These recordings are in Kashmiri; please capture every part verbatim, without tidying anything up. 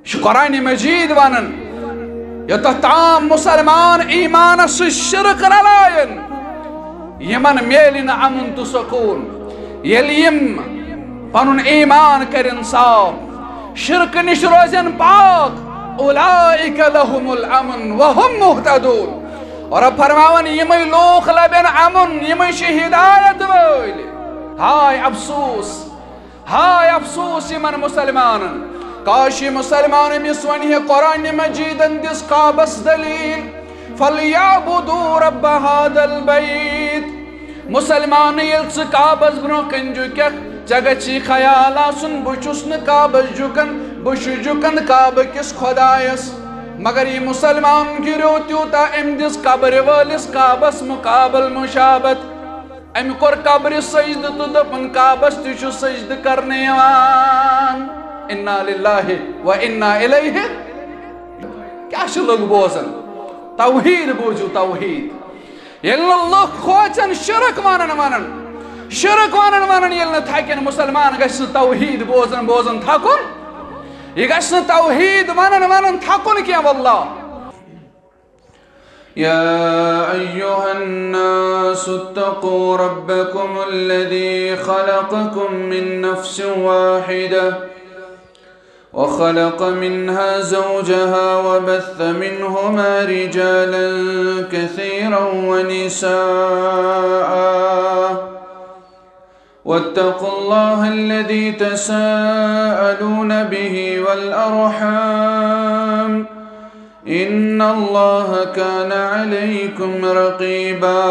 یہِ چھُ قرآن مجید ونان، یوٚتتھ تام مسلمان ایمانس سۭتۍ شرک رلایَن، یِمن میلہِ نہٕ امن تہٕ سکوٗن۔ ییٚلہِ یِم پنُن ایمان کرن صاف، شرکہٕ نِش روزن پاک، اولئک لهم الامن وهم مہتدون۔ اور رب فرماوان، یِمے لوٗکھ لبن امن، یِمے چھِ ہدایت وٲلۍ۔ ہاے افسوس، ہاے افسوس یِمن مسلمانن۔ کاش یہِ مسلمان أمِس ونہِ ہے قرآن مجیدن دِژ کعبس دلیل، فلیعبدوا رب هذا البیت۔ مسلمان، ییٚلہِ ژٕ کعبس برونٛہہ کنہِ جُککھ، ژےٚ گژھی خیال آسُن، بہٕ چھُس نہٕ کعبس جُکن، بہٕ چھُس جُکن کعبہٕ کِس خۄدایس۔ مگر یہِ مسلمان گِریو تیوٗتاہ، أمۍ دِژ قبرِ وٲلِس کعبس مقابل مشابت۔ أمۍ کوٚر قبرِ سجدٕ تہٕ دوٚپُن، کعبس تہِ چھُ سجدٕ کرنہٕ یِوان۔ انا للہ و انا الیہ۔ کیٛاہ چھِ لُکھ بوزان؟ توحید بوٗزِو، توحید۔ ییٚلہِ نہٕ لُکھ کھوژن، شرک ونان ونان، شرک ونان ونان ییٚلہِ نہٕ تھکن، مسلمان گژھِ نہٕ توحید بوزان بوزان تھکُن، یہِ گژھِ نہٕ توحید ونان ونان تھکُن کینٛہہ، واللہ۔ يا أيها الناس اتقوا ربكم الذي خلقكم من نفس واحدة وخلق منها زوجها وبث منهما رجالا كثيرا ونساء واتقوا الله الذي تساءلون به والأرحام إن الله كان عليكم رقيبا.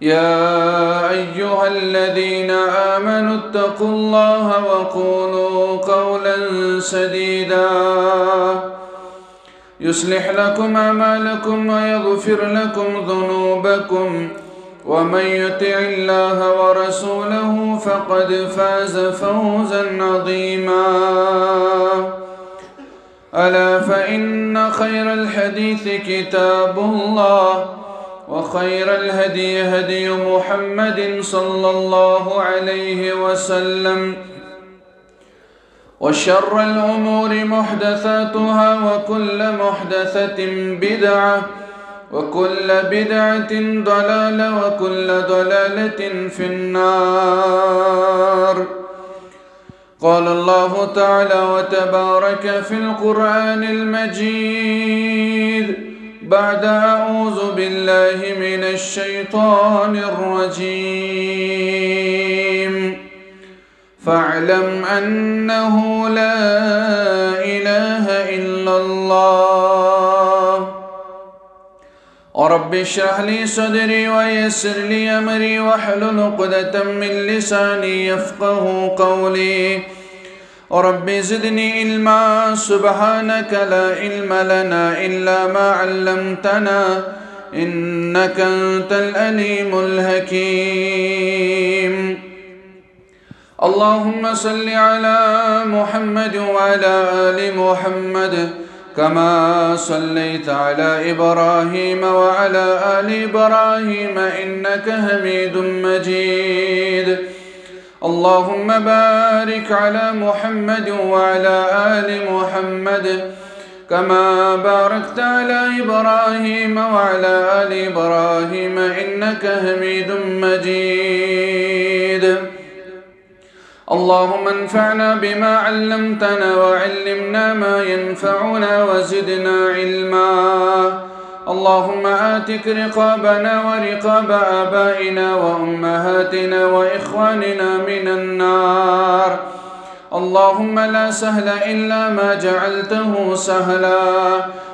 يا أيها الذين آمنوا اتقوا الله وقولوا قولا سديدا يصلح لكم أعمالكم ويغفر لكم ذنوبكم ومن يطع الله ورسوله فقد فاز فوزا عظيما. ألا فإن خير الحديث كتاب الله وخير الهدي هدي محمد صلى الله عليه وسلم وشر الأمور محدثاتها وكل محدثة بدعة وكل بدعة ضلالة وكل ضلالة في النار. قال الله تعالى وتبارك في القرآن المجيد بعد أعوذ بالله من الشيطان الرجيم. فاعلم أنه لا إله إلا الله. رب اشرح لي صدري ويسر لي أمري واحلل عقدة من لساني يفقه قولي. رب زدني علما. سبحانك لا علم لنا إلا ما علمتنا إنك أنت العليم الحكيم. اللهم صل على محمد وعلى آل محمد كما صليت على إبراهيم وعلى آل إبراهيم إنك حميد مجيد. اللهم بارك على محمد وعلى آل محمد كما باركت على إبراهيم وعلى آل إبراهيم إنك حميد مجيد. اللهم انفعنا بما علمتنا وعلمنا ما ينفعنا وزدنا علما. اللهم آتك رقابنا ورقاب آبائنا وأمهاتنا وإخواننا من النار. اللهم لا سهل إلا ما جعلته سهلا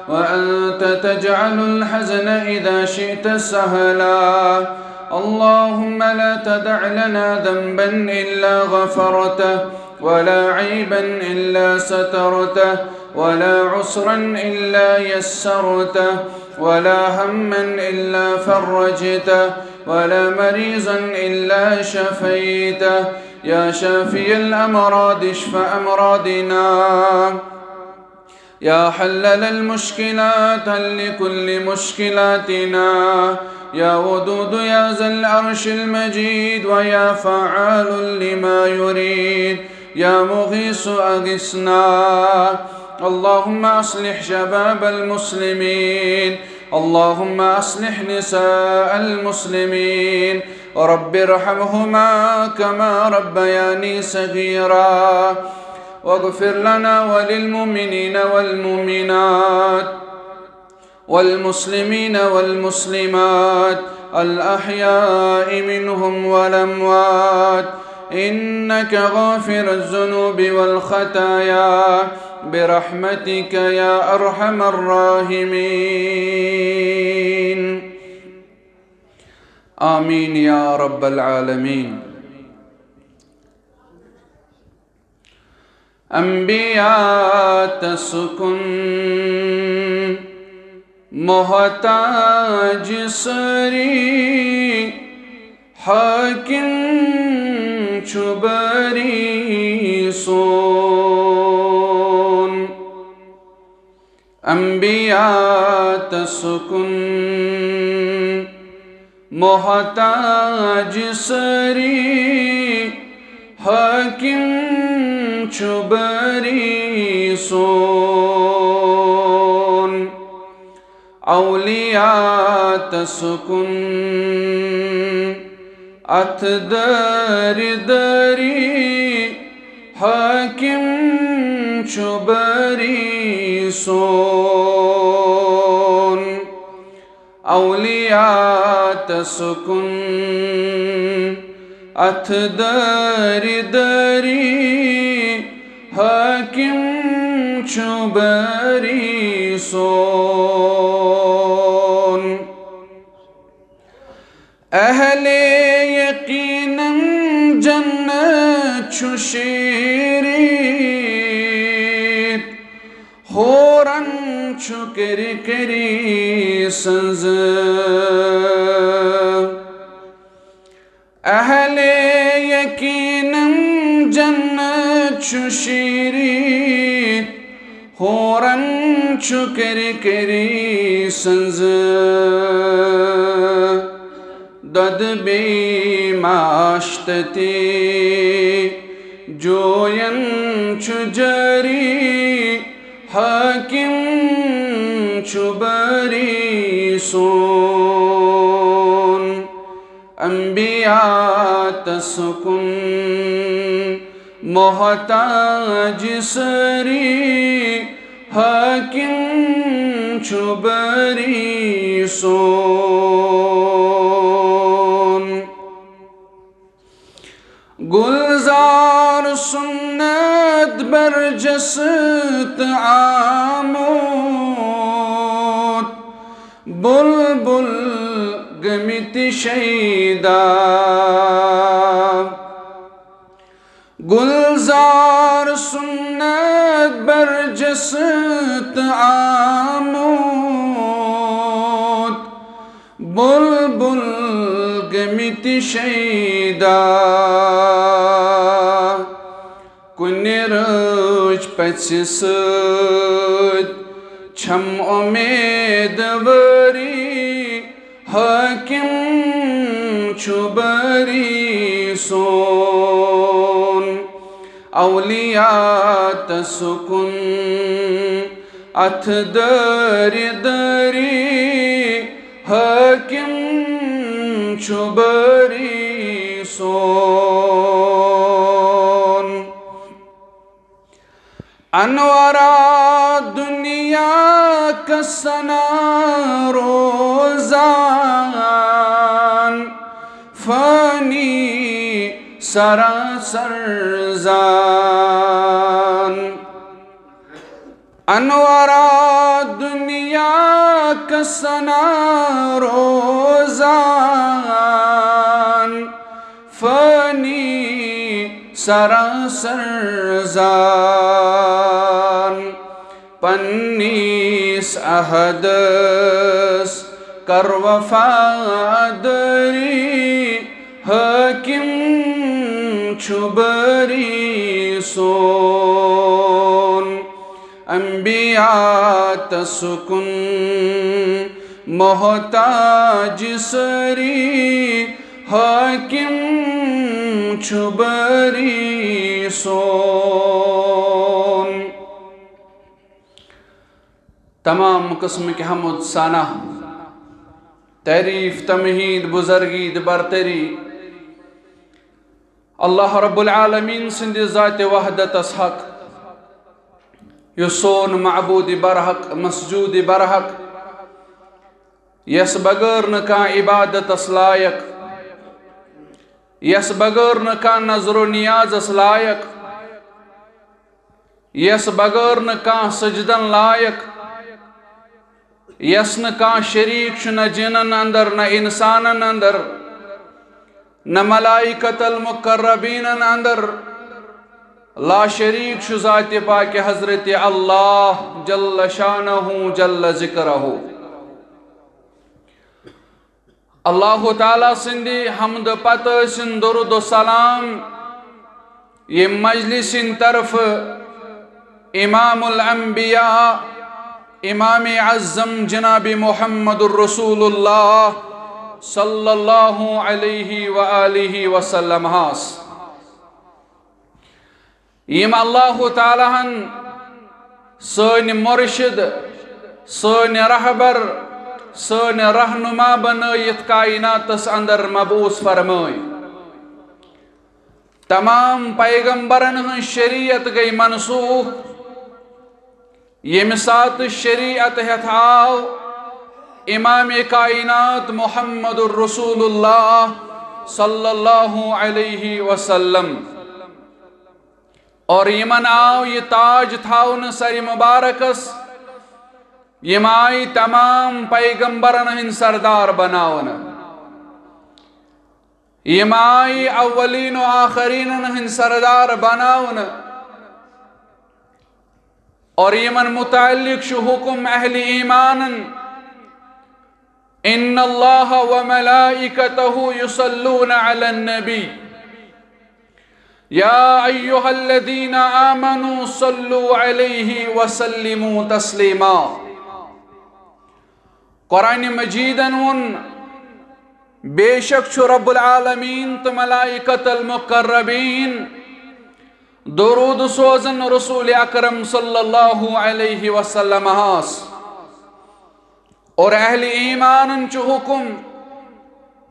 وأنت تجعل الحزن إذا شئت سهلا. اللهم لا تدع لنا ذنبا إلا غفرته ولا عيبا إلا سترته ولا عسرا إلا يسرته ولا هما إلا فرجته ولا مريضا إلا شفيته. يا شافي الأمراض اشف أمراضنا. يا حلل المشكلات حل كل مشكلاتنا. يا ودود يا ذا العرش المجيد ويا فعال لما يريد. يا مغيث أغثنا. اللهم أصلح شباب المسلمين. اللهم أصلح نساء المسلمين. رب ارحمهما كما ربياني صغيرا. واغفر لنا وللمؤمنين والمؤمنات والمسلمين والمسلمات الأحياء منهم والأموات، إنك غافر الذنوب والخطايا، برحمتك يا أرحم الراحمين. آمين يا رب العالمين. انبیاء تسکن محتاج سری، حاکم چھ بری سون۔ انبیاء تسکن محتاج سری، حاکم چھ بری سون۔ اولیاء تسکن اتھ دٲرِ دٲری، حاکم چھ بری سون۔ اولیاء تسکن اتھ دٲرِ دٲری، حاکم چھ بری سون۔ اہل یقینن جنت چھ شیرین، حورن چھ کری کری سنز۔ اہل یقینن جنت چھ شیرین، حورن چھ کری کری سنز۔ دۄدٕ بیٚیہِ ماش تہٕ تی جوین چھ جٲری، حاکم چھ بری سون۔ انبیاء تسکن محتاج سری، حاکم چھ بری سون۔ گلزار سنت برجست آمت، بلبل گمت شیدا۔ گلزار سنت برجست آمت، بلبل گمت شیدا۔ کُنہِ رٲچھ پژھِ سۭتۍ چھم اُمید وٲری، حاکم چھ بری سون۔ اولیاء تسکن اتھ دٲرِ دٲری، حاکم چھ بری سون۔ انورا دنیا کسنا روزان، فانی سراسر زان۔ انورا دنیا کسنا روزان، فانی سراسر زان۔ پننس عہدس کر وفاداری، حاکم چھ بری سون۔ انبیاء تسکن محتاج سری، حاکم چھُ بٲری سون۔ تمام قسمٕکۍ حمد ثنا، تعریف، تمہید، بزرگی تہٕ برتری اللہ رب العالمین سٕنٛدِ ذاتِ وحدتس حق، یُس سون معبودِ برحق، مسجودِ برحق، یس بغٲر نہٕ کانٛہہ عبادتس لایق، یس بغٲر نہٕ کانٛہہ نظر و نیازس لایق، یس بغٲر نہٕ کانٛہہ سجدن لایق، یس نہٕ کانٛہہ شریک چھُ نہ جنن اندر نہ انسانن اندر، نہ ملائکۃ المقربینن اندر، لا شریک چھُ ذاتِ پاکِ حضرتِ اللہ جل شانہ جل ذکرہ۔ اللہ تعالیٰ سٕنٛدِ حمدٕ پتہٕ ٲسِن درود و سلام ییٚمہِ مجلسِ ہٕنٛدِ طرفہٕ امام الانبیاء، امام اعظم جناب محمد رسول اللہ صلی اللہ علیہ وآلہ وسلم ہس۔ یِم اللہ تعالیٰ ہن سٲنۍ مرشد، سٲنۍ رہبر، سٲنۍ رہنما بنٲیِتھ کائناتس اندر مبعوث فرمٲے۔ تمام پیغمبرن ہٕنٛز شریعت گٔے منسوخ۔ ییٚمہِ ساتہٕ شریعت ہٮ۪تھ آو امام کائنات محمد رسول اللہ صلی اللہ علیہ وسلم، اور یِمن آو یہِ تاج تھاونہٕ سرِ مبارکس، یِم آیہِ تمام پیغمبرن ہٕنٛدۍ سردار بناونہٕ، یِم آیہِ اولین و آخرینن ہٕنٛدۍ سردار بناونہٕ، اور یِمن متعلق چھُ حکم اہل ایمانن، ان اللہ و ملائکتہ یصلون علی النبی، یا ایھا الذین آمنوا صلوا علیہ وسلموا تسلیما۔ قرآن مجیدن ووٚن، بے شک چھُ رب العالمین تہٕ ملائکۃ المقربین درود سوزن رسول اکرم صلی اللہ علیہ وسلم ہس۔ اور اہل ایمانن چھُ حکم،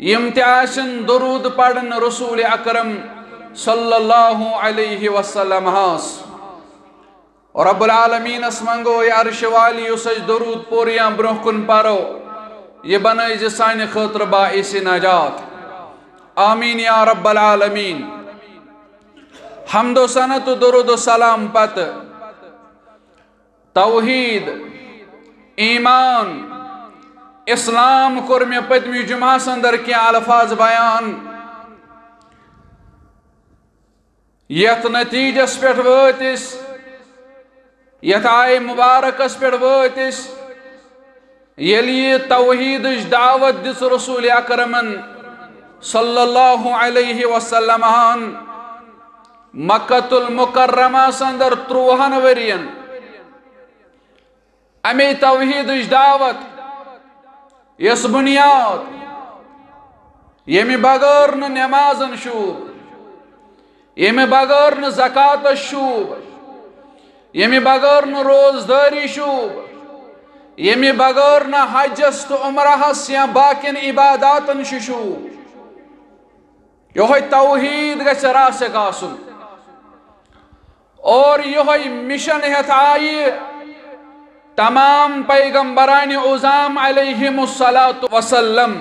یِم تہِ آسن درود پرن رسول اکرم صلی اللہ علیہ وسلم ہس۔ رب العالمینس منگو، یہِ عرش والی یُس اسہِ درود پوٚر یا برونٛہہ کُن پرو، یہِ بنٲیزِ سانہِ خٲطرٕ باعث نجات۔ آمین یا رب العالمین۔ حمد و ثنا تہٕ درود و سلام پتہٕ توحید، ایمان، اسلام کوٚر مےٚ پٔتمہِ جمعہس اندر کینٛہہ الفاظ بیان۔ یتھ نتیجس پٮ۪ٹھ وٲتۍ أسۍ، یتھ آیہِ مبارکس پٮ۪ٹھ وٲتۍ أسۍ، ییٚلہِ یہِ توحیدٕچ دعوت دِژ رسول اکرمن صلی اللہ علیہ وسلم ہن مکۃ المکرمس اندر ترٛوہن ؤرین۔ اَمے توحیدٕچ دعوت، یۄس بُنیاد، ییٚمہِ بغٲر نہٕ نٮ۪مازن شوٗب، ییٚمہِ بغٲر نہٕ زکاتس شوٗب، ییٚمہِ بغٲر نہٕ روزدٲری شوٗب، ییٚمہِ بغٲر نہٕ حجس تہٕ عمرہس یا باقین عباداتن چھُ شوٗب۔ یِہوٚے توحید گژھِ راسخ آسُن۔ اور یِہوٚے مشن ہٮ۪تھ آیہِ تمام پیغمبرانِ عظام علیہم الصلاۃ وسلم،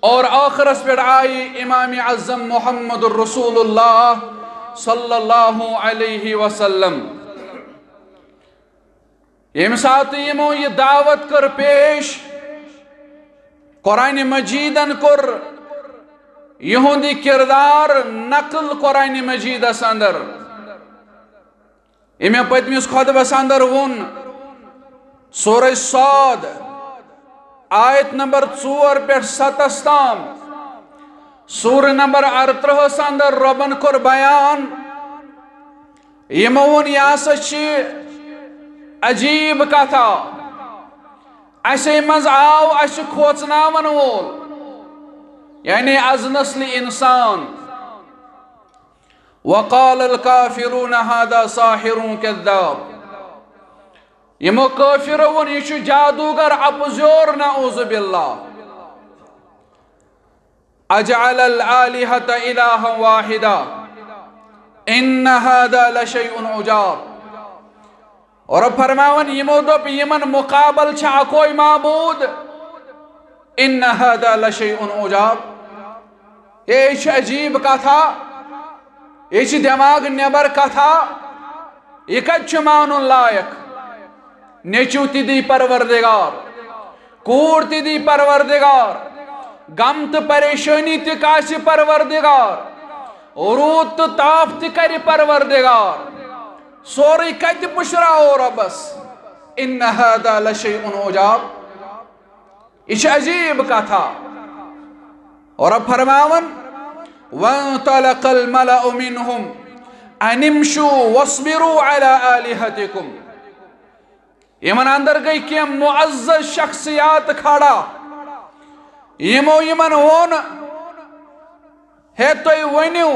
اور ٲخرس پٮ۪ٹھ آیہِ امام اعظم محمد رسول اللہ صلی اللہ علیہ وسلم۔ ییٚمہِ ساتہٕ یِمو یہِ دعوت کٔر پیش، قرآن مجیدن کوٚر یِہُنٛد یہِ کردار نقل قرآن مجیدس اندر۔ یہِ مےٚ پٔتمِس خطبس اندر ووٚن، سورہ صاد، آیت نمبر ژور پٮ۪ٹھ ستس تام، سورہ نمبر ارترٕہس اندر رۄبن کوٚر بیان۔ یِمو ووٚن، یہِ ہسا چھِ عجیب کتھا، اسے منٛز آو اسہِ کھوژناون وول، یعنی از نسل انسان۔ وقال الكافرون هذا ساحر كذاب۔ یِمو کٲفِرو ووٚن، یہِ چھُ جادوگر اپزیور، نعوذ باللہ۔ اجعل الآلهة إلها واحدا إن هذا لشيء عجاب۔ اور فرماوان، یِمو دوٚپ، یِمن مُقابل چھا اکوے معبوٗد؟ إن هذا لشيء عجاب۔ یہِ چھِ عجیٖب کتھا، یہِ چھِ دٮ۪ماغ نٮ۪بر کتھا، یہِ کتہِ چھُ مانُن لایق؟ نیٚچو تہِ دی پروردگار، کوٗر تہِ دی پروردگار، غم تہٕ پریشٲنی تہِ کاسہِ پروردگار، روٗد تہٕ تاپھ تہِ کرِ پروردگار، سورُے کتہِ پُشراوو رۄبس؟ إن هذا لشيء عجاب۔ یہِ چھِ عجیٖب کتھا۔ اور رۄب فرماوان، وانطلق الملأ منهم أن امشوا واصبروا على آلهتكم۔ یِمن اندر گٔے کینٛہہ معزز شخصیات کھڑا، یِمو یِمن ووٚن، ہے، تُہۍ ؤنِو،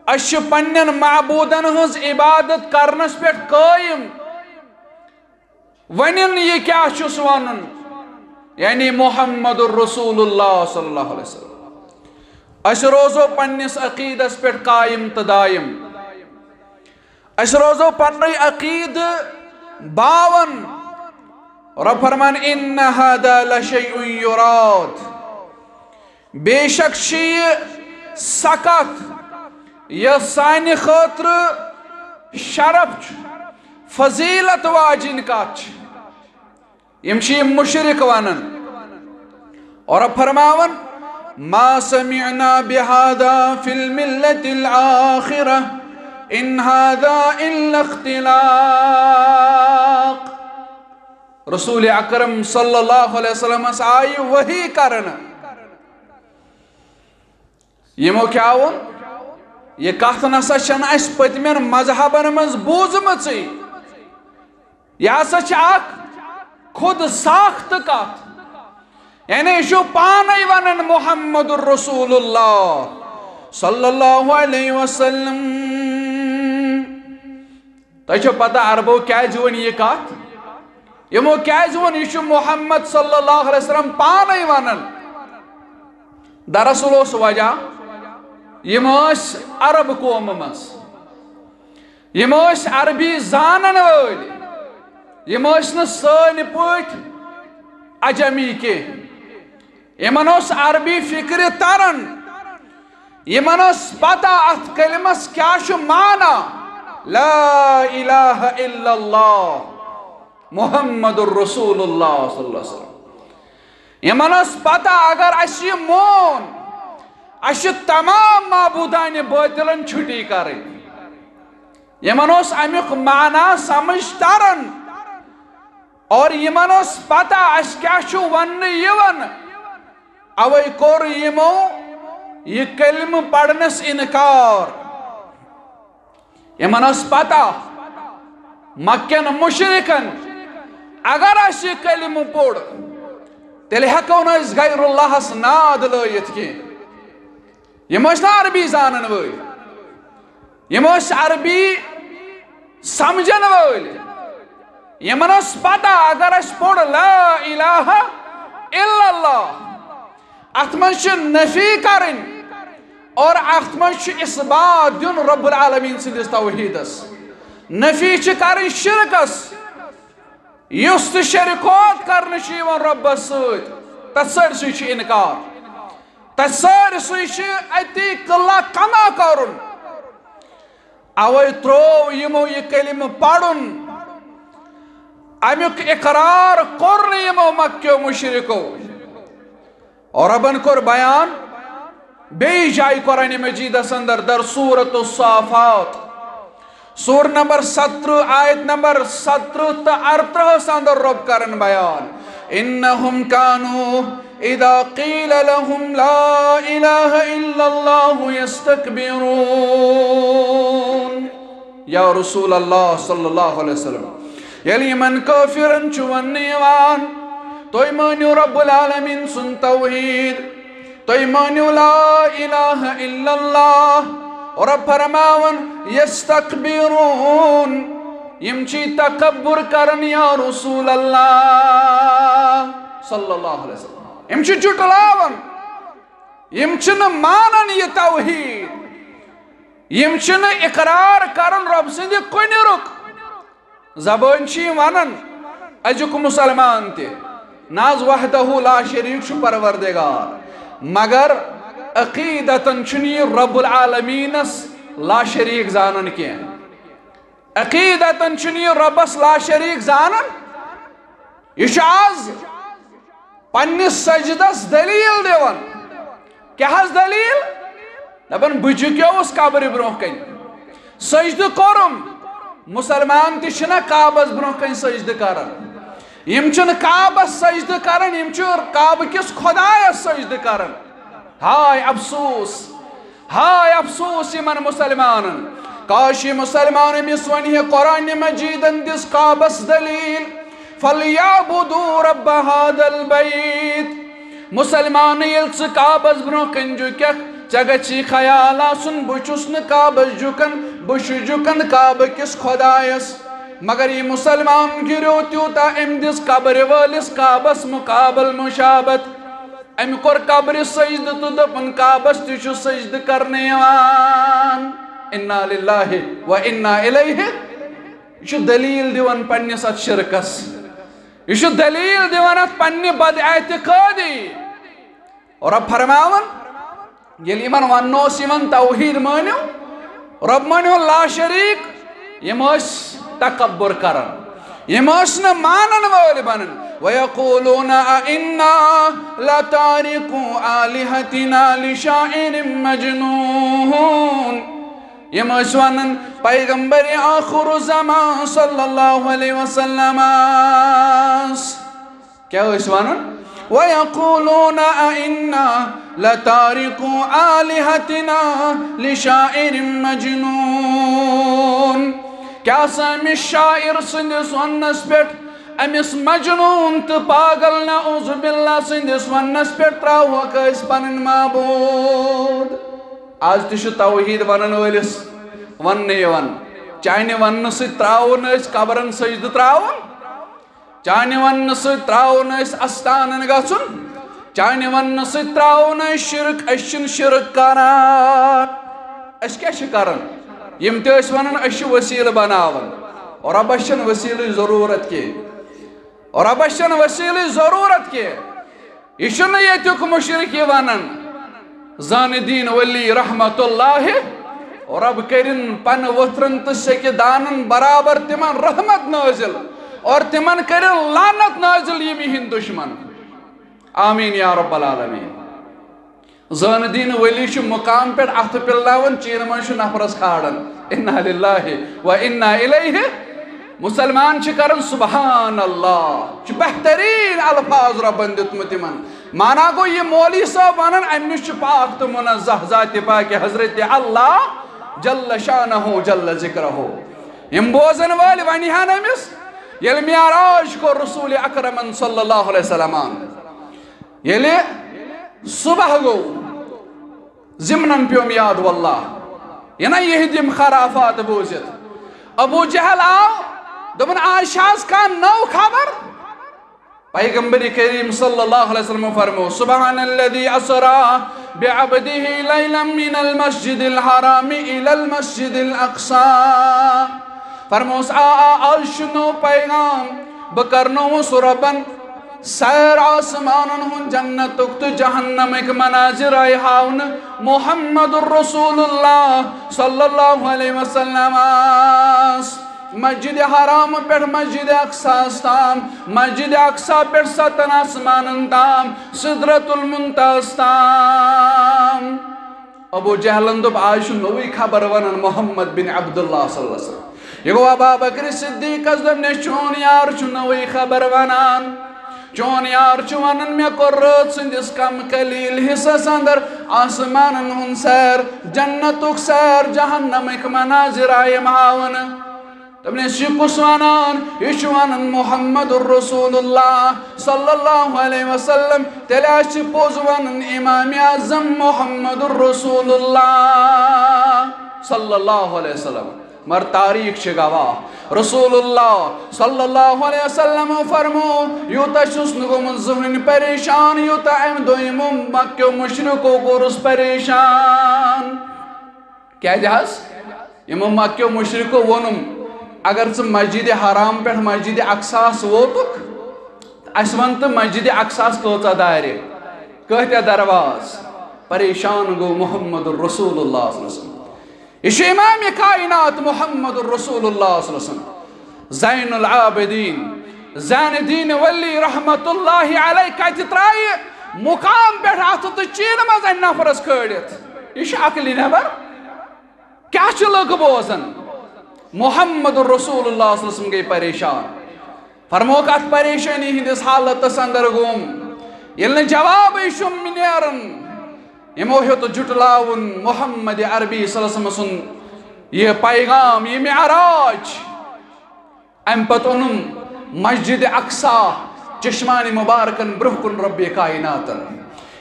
أسۍ چھِ پننٮ۪ن معبوٗدن ہٕنٛز عبادت کرنس پٮ۪ٹھ قٲیِم۔ ؤنِن، یہِ کیٛاہ چھُس ونُن؟ یعنی محمد رسول اللہ صلی اللہ علیہ وسلم۔ أسۍ روزو پننِس عقیٖدس پٮ۪ٹھ قٲیِم تہٕ دایم۔ أسۍ روزو پننُے عقیٖدٕ باون۔ رۄب فرمان، إن هذا لشيء يراد۔ بے شک چھِ یہِ سۄ کتھ، یۄس سانہِ خٲطرٕ شرف چھُ، فضیلت واجِنۍ کتھ چھِ۔ یِم چھِ یِم مُشرِک ونان۔ اور رۄب فرماوان، ما سمعنا بهذا في الملة الآخرة إن هذا إلا اختلاق۔ رسول اکرم صلی اللہ علیہ وسلمس آیہِ وحی کرنہٕ۔ یِمو کیٛاہ ووٚن؟ یہِ کتھ نسا چھنہٕ اسہِ پٔتمٮ۪ن مذہبن منٛز بوٗزمٕژٕے۔ یہِ ہسا چھِ اکھ خود ساخت کتھ۔ یعنی یہِ چھُ پانے ونان محمد رسول اللہ صلی اللہ علیہ وسلم۔ تۄہہِ چھو پتہ عربو کیازِ ووٚن یہِ کتھ؟ یِمو کیازِ ووٚن یہِ چھُ محمد صلی اللہ علیہ وسلم پانے ونان؟ دراصل اوس وجہ، یِم ٲسۍ عرب قومہٕ منٛز، یِم ٲسۍ عربی زانن وٲلۍ، یِم ٲسۍ نہٕ سٲنۍ پٲٹھۍ عجمی کینٛہہ۔ یِمن اوس عربی فکرِ تران، یِمن ٲس پتہ اتھ کلمس کیٛاہ چھُ معنی، لا الہ الا اللہ محمد رسول اللہ صلی اللہ علیہ وسلم۔ یِمن ٲس پتہ اگر اسہِ یہِ مون، اسہِ چھِ تمام معبوٗدانہِ باطلن چھُٹی کرٕنۍ۔ یِمن اوس امیُک معنی سمجھ تران۔ اور یِمن اوس پتہ اسہِ کیٛاہ چھُ وننہٕ یِوان، اوے کوٚر یِمو یہِ کلمہٕ پرنس انکار۔ یِمن ٲس پتہ مکین مشرکن اگر اسہِ یہِ کلمہٕ پوٚر، تیٚلہِ ہٮ۪کو نہٕ أسۍ غیر اللہس ناد لٲیِتھ کینٛہہ۔ یِم ٲسۍ نہٕ عربی زانن وٲلۍ، یِم ٲسۍ عربی سمجھن وٲلۍ۔ یِمن ٲس پتہ اگر اسہِ پوٚر لا الہ الا اللہ، اتھ منٛز چھِ نفی کرٕنۍ اور اتھ منٛز چھُ اثبات دیُن رب العالمین سٕنٛدِس توحیدس، نفی چھِ کرٕنۍ شرکس۔ یُس تہِ شریکوت کرنہٕ چھُ یِوان رۄبس سۭتۍ، تتھ سٲرسٕے چھُ انکار، تتھ سٲرسٕے چھُ اتی قلہ کما کرُن۔ اوے تروو یِمو یہِ کلمہٕ پرُن، امیُک اقرار کوٚر نہٕ یِمو مکیو مشرکو۔ اور ربن کوٚر بیان بیٚیِس جایہِ قرآن مجیدس اندر، در سورۃ الصافات، سور نمبر سترہ، آیت نمبر سترہ تہٕ ارترہس اندر رب کرن بیان، انہم کانوا اذا قیل لهم لا الہ الا اللہ یستکبرون۔ یا رسول اللہ صلی اللہ علیہ وسلم، ییٚلہِ یِمن کٲفرن چھُ وننہٕ یِوان، تُہۍ مٲنِو رب العالمین سُنٛد توحید، تُہۍ مٲنِو لا الہ الا اللہ، اور اب فرماون، یستکبرون، یِم چھِ تکبر کران یا رسول اللہ صلی اللہ علیہ وسلم۔ یِم چھِ جُٹلاوان، یِم چھِنہٕ مانان یہِ توحید، یِم چھِنہٕ اقرار کران رۄب سٕنٛدِ کُنہِ رُک۔ زبٲنۍ چھِ یِم ونان، أزیُک مسلمان تہِ، نہ حظ وحدہ لا شریک چھُ پروردگار، مگر عقیدتن چھُنہٕ یہِ رب العالمینس لا شریک زانان کینٛہہ۔ عقیدتن چھُنہٕ یہِ رۄبس لا شریک زانان۔ یہِ چھُ آز پننِس سجدس دلیل دِوان۔ کیٛاہ حظ دلیل؟ دپان، بہٕ جُکیوُس قبرِ برونٛہہ کنہِ، سجدٕ کوٚرُم۔ مسلمان تہِ چھِنہ کعبس برونٛہہ کنہِ سجدٕ کران، یِم چھِنہٕ کعبس سجدٕ کران، یِم چھِ کعبہٕ کِس خۄدایس سجدٕ کران۔ ہاے افسوس، ہاے افسوس یِمن مسلمانن۔ کاش یہِ مسلمان أمِس ونہِ ہے قرآن مجیدن دِژ کعبس دلیل، فَلْيَعْبُدُوا رَبَّ هَذَا الْبَيْتِ۔ مسلمان، ییٚلہِ ژٕ کعبس برونٛہہ کنہِ جُککھ، ژےٚ گژھی خیال آسُن، بہٕ چھُس نہٕ کعبس جُکان، بہٕ چھُس جُکان کعبہٕ کِس خۄدایس۔ مگر یہِ مسلمان گِریو تیوٗتاہ، أمۍ دِژ قبرِ وٲلِس کعبس مقابل مشابت۔ أمۍ کوٚر قبرِ سجدٕ تہٕ دوٚپُن، کعبس تہِ چھُ سجدٕ کرنہٕ یِوان۔ انا للہ و انا الیہ۔ یہِ چھُ دلیل دِوان پننِس اتھ شرکس، یہِ چھُ دلیل دِوان اتھ پننہِ بد اعتقٲدی۔ رۄب فرماوان، ییٚلہِ یِمن وننہٕ اوس یِوان توحید مٲنِو، رۄب مٲنِو لا شریک، یِم ٲسۍ تکبر کران، یِم ٲسۍ نہٕ مانن وٲلۍ بنان۔ وَيَقُولُونَ أَئِنَّا لَتَارِكُو آلِهَتِنَا لِشَاعِرٍ مَجْنُونٍ۔ یِم ٲسۍ ونان پیغمبر آخر الزمان صلی اللہ علیہ وسلمس۔ کیٛاہ ٲسۍ ونان؟ وَيَقُولُونَ أَئِنَّا لَتَارِكُو آلِهَتِنَا لِشَاعِرٍ مَجْنُونٍ۔ کیٛاہ سا أمِس شاعر سٕنٛدِس وننس پٮ۪ٹھ، أمِس مجنون تہٕ پاگل نعوذ باللہ سٕنٛدِس وننس پٮ۪ٹھ ترٛاوہوکھ أسۍ پنٕنۍ معبوٗد؟ آز تہِ چھُ توحید ونن وٲلِس وننہٕ یِوان، چانہِ وننہٕ سۭتۍ ترٛاوو نہٕ أسۍ قبرن سجدٕ ترٛاوُن۔ چانہِ وننہٕ سۭتۍ ترٛاوو نہٕ أسۍ استانن گژھُن، چانہِ وننہٕ سۭتۍ ترٛاوو نہٕ أسۍ شرک، أسۍ چھِنہٕ شرک کران۔ أسۍ کیٛاہ چھِ کران؟ یِم تہِ ٲسۍ ونان أسۍ چھِ وسیلہٕ بناوان، رۄبس چھَنہٕ وسیلٕچ ضروٗرت کینٛہہ، رۄبس چھَنہٕ وسیلٕچ ضروٗرت کینٛہہ۔ یہِ چھُنہٕ ییٚتیُک مُشرِک یہِ وَنان۔ زانہٕ دیٖن ؤلی رحمت اللہ، رۄب کٔرِن پنہٕ ؤتھرَن تہٕ سیٚکہِ دانَن برابر تِمَن رحمت نٲزِل، اور تِمَن کٔرِن لعنت نٲزِل یِم یِہِنٛدۍ دُشمَن۔ آمین یا رب العالمین۔ زانہٕ دیٖن ؤلی چھُ مُقام پٮ۪ٹھ اَتھٕ پِلناوان، چیٖنہٕ منٛز چھُ نفرَس کھالان۔ انا للہ و انا الیہ۔ مسلمان چھِ کران سبحان اللہ، چھُ بہتریٖن الفاظ رۄبن دیُتمُت یِمن۔ مانا گوٚو، یہِ مولوی صٲب ونان، امہِ نِش چھُ پاک تہٕ منزہ ذاتِ پاکِ حضرت اللہ جل شانہ جل ذکرہ۔ یِم بوزن وٲلۍ ونہِ ہن أمِس، ییٚلہِ معراج کوٚر رسول اکرمن صلی اللہ علیہ وسلمن، ییٚلہِ صبح گوٚو، ضمنن پیوٚم یاد، واللہ، یہِ نہ یِہِنٛدۍ یِم خرافات بوٗزِتھ۔ ابو جہل آو، دوٚپُن، آز چھِ آز کانٛہہ نٔو خبر؟ پیغمبر کریم صلی اللہ علیہ وسلم فرمو، سبحان الذي اسرا بعبده ليلا من المسجد الحرام الى المسجد الاقصى۔ فرموس، آ، آ، آز چھُ نوٚو پیغام، بہٕ کرنووُس رۄبن سیر آسمانن ہُنٛد، جنتُک تہٕ جہنمٕکۍ مناظر آیہِ ہاونہٕ۔ محمد رسول اللہ صلی اللہ علیہ وسلم آس مسجد حرام پٮ۪ٹھ مسجد اقصاس تام، مسجد اقصا پٮ۪ٹھ ستن آسمانن تام، سدرۃ المنتہاس تام۔ ابو جہلن دوٚپ، آز چھُ نوٚوٕے خبر ونان محمد بن عبداللہ صلی اللہ علیہ وسلم۔ یہِ گوٚو ابا بکر صدیقس دوٚپنس، چون یار چھُ نوٚوٕے خبر ونان۔ چون یار چھُ ونان، مےٚ کوٚر رٲژ سٕنٛدِس کم قلیل حصس اندر آسمانن ہُنٛد سیر، جنتُک سیر، جہنمٕکۍ مناظر آیم ہاونہٕ۔ دوٚپنَس، "یہِ کُس وَنان؟ یہِ چھُ وَنان محمد رسول اللہ صلی اللہ علیہ وسلم۔ تیٚلہِ آسہِ پوٚز وَنان امام اعظم محمد رسول اللہ صلی اللہ علیہ وسلم۔" مگر تاریخ چھِ گواہ، رسول اللہ صلی اللہ علیہ وسلم فرمو، یوٗتاہ چھُس نہٕ گوٚمُت زٕہٕنۍ پریشان، یوٗتاہ اَمہِ دۄہ یِمو مکیو مُشرِکو کوٚرُس پریشان۔ کیٛازِ حظ؟ یِمو مکیو مُشرِکو ووٚنُم، "اگر ژٕ مسجد حرام پٮ۪ٹھ مسجد اقصاہس ووتُکھ، اَسہِ وَن تہٕ مسجد اقصاہس کۭژاہ دارِ، کۭتیاہ دروازٕ؟" پریشان گوٚو محمد رسول اللہ صلی اللہ علیہ وسلم۔ یہِ چھُ امام کائنات محمد رسول اللہ صلی اللہ علیہ وسلم، زین العابدین، زین الدین ولی رحمت اللہ علیہ کتہِ ترایہِ مقام پٮ۪ٹھ اتھٕ تہٕ چیٖنہٕ منٛز انہِ نفرس کھٲلِتھ؟ یہِ چھُ عقلہِ نٮ۪بر۔ کیٛاہ چھِ لُکھ بوزان؟ محمد رسول اللہ صلی اللہ علیہ وسلم گٔے پریشان۔ فرموکھ، اتھ پریشٲنی ہٕنٛدِس حالتس اندر گوم، ییٚلہِ نہٕ جوابٕے چھُم نیران، یِمو ہیوٚت جُٹلاوُن محمد عربی صلی اللہ علیہ وسلم سُنٛد یہِ پیغام، یہِ معراج۔ امہِ پتہٕ اوٚنُم مسجد اقصی، چشمانِ مبارکن برٛونٛہہ کُن رۄبِ کائناتن۔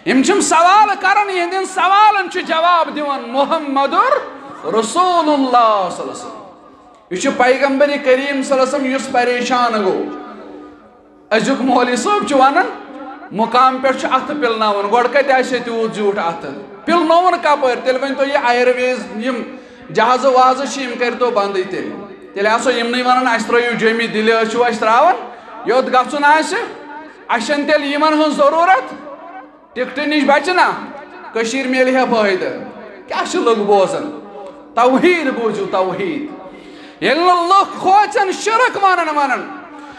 یِم چھِم سوال کران، یِہنٛدٮ۪ن سوالن چھُ جواب دِوان محمد رسول اللہ صلی اللہ علیہ وسلم۔ یہِ چھُ پیغمبر کریم صلی اللہ علیہ وسلم یُس پریشان گوٚو۔ أزیُک مولوی صٲب چھُ وَنان، مُقام پٮ۪ٹھ چھُ اَتھٕ پِلناوُن۔ گۄڈٕ کَتہِ آسہِ ہے تیوٗت زیوٗٹھ اَتھٕ؟ پِلنووُن کَپٲرۍ؟ تیٚلہِ ؤنۍتو، یہِ ایرویز، یِم جہازٕ وہازٕ چھِ، یِم کٔرۍتو بنٛدٕے تیٚلہِ۔ تیٚلہِ آسو یِمنٕے وَنان، اَسہِ ترٛٲیِو جیٚمہِ دِلہِ، ٲسِو اَسہِ ترٛاوان۔ یوٚت گژھُن آسہِ، اَسہِ چھَنہٕ تیٚلہِ یِمَن ہٕنٛز ضروٗرت۔ ٹکٹہٕ نِش بچہِ نا، کٔشیٖر میلہِ ہے فٲیدٕ۔ کیٛاہ چھِ لُکھ بوزان؟ توحیٖد بوٗزِو، توحیٖد۔ ییٚلہِ نہٕ لُکھ کھوژن، شرک ونان ونان،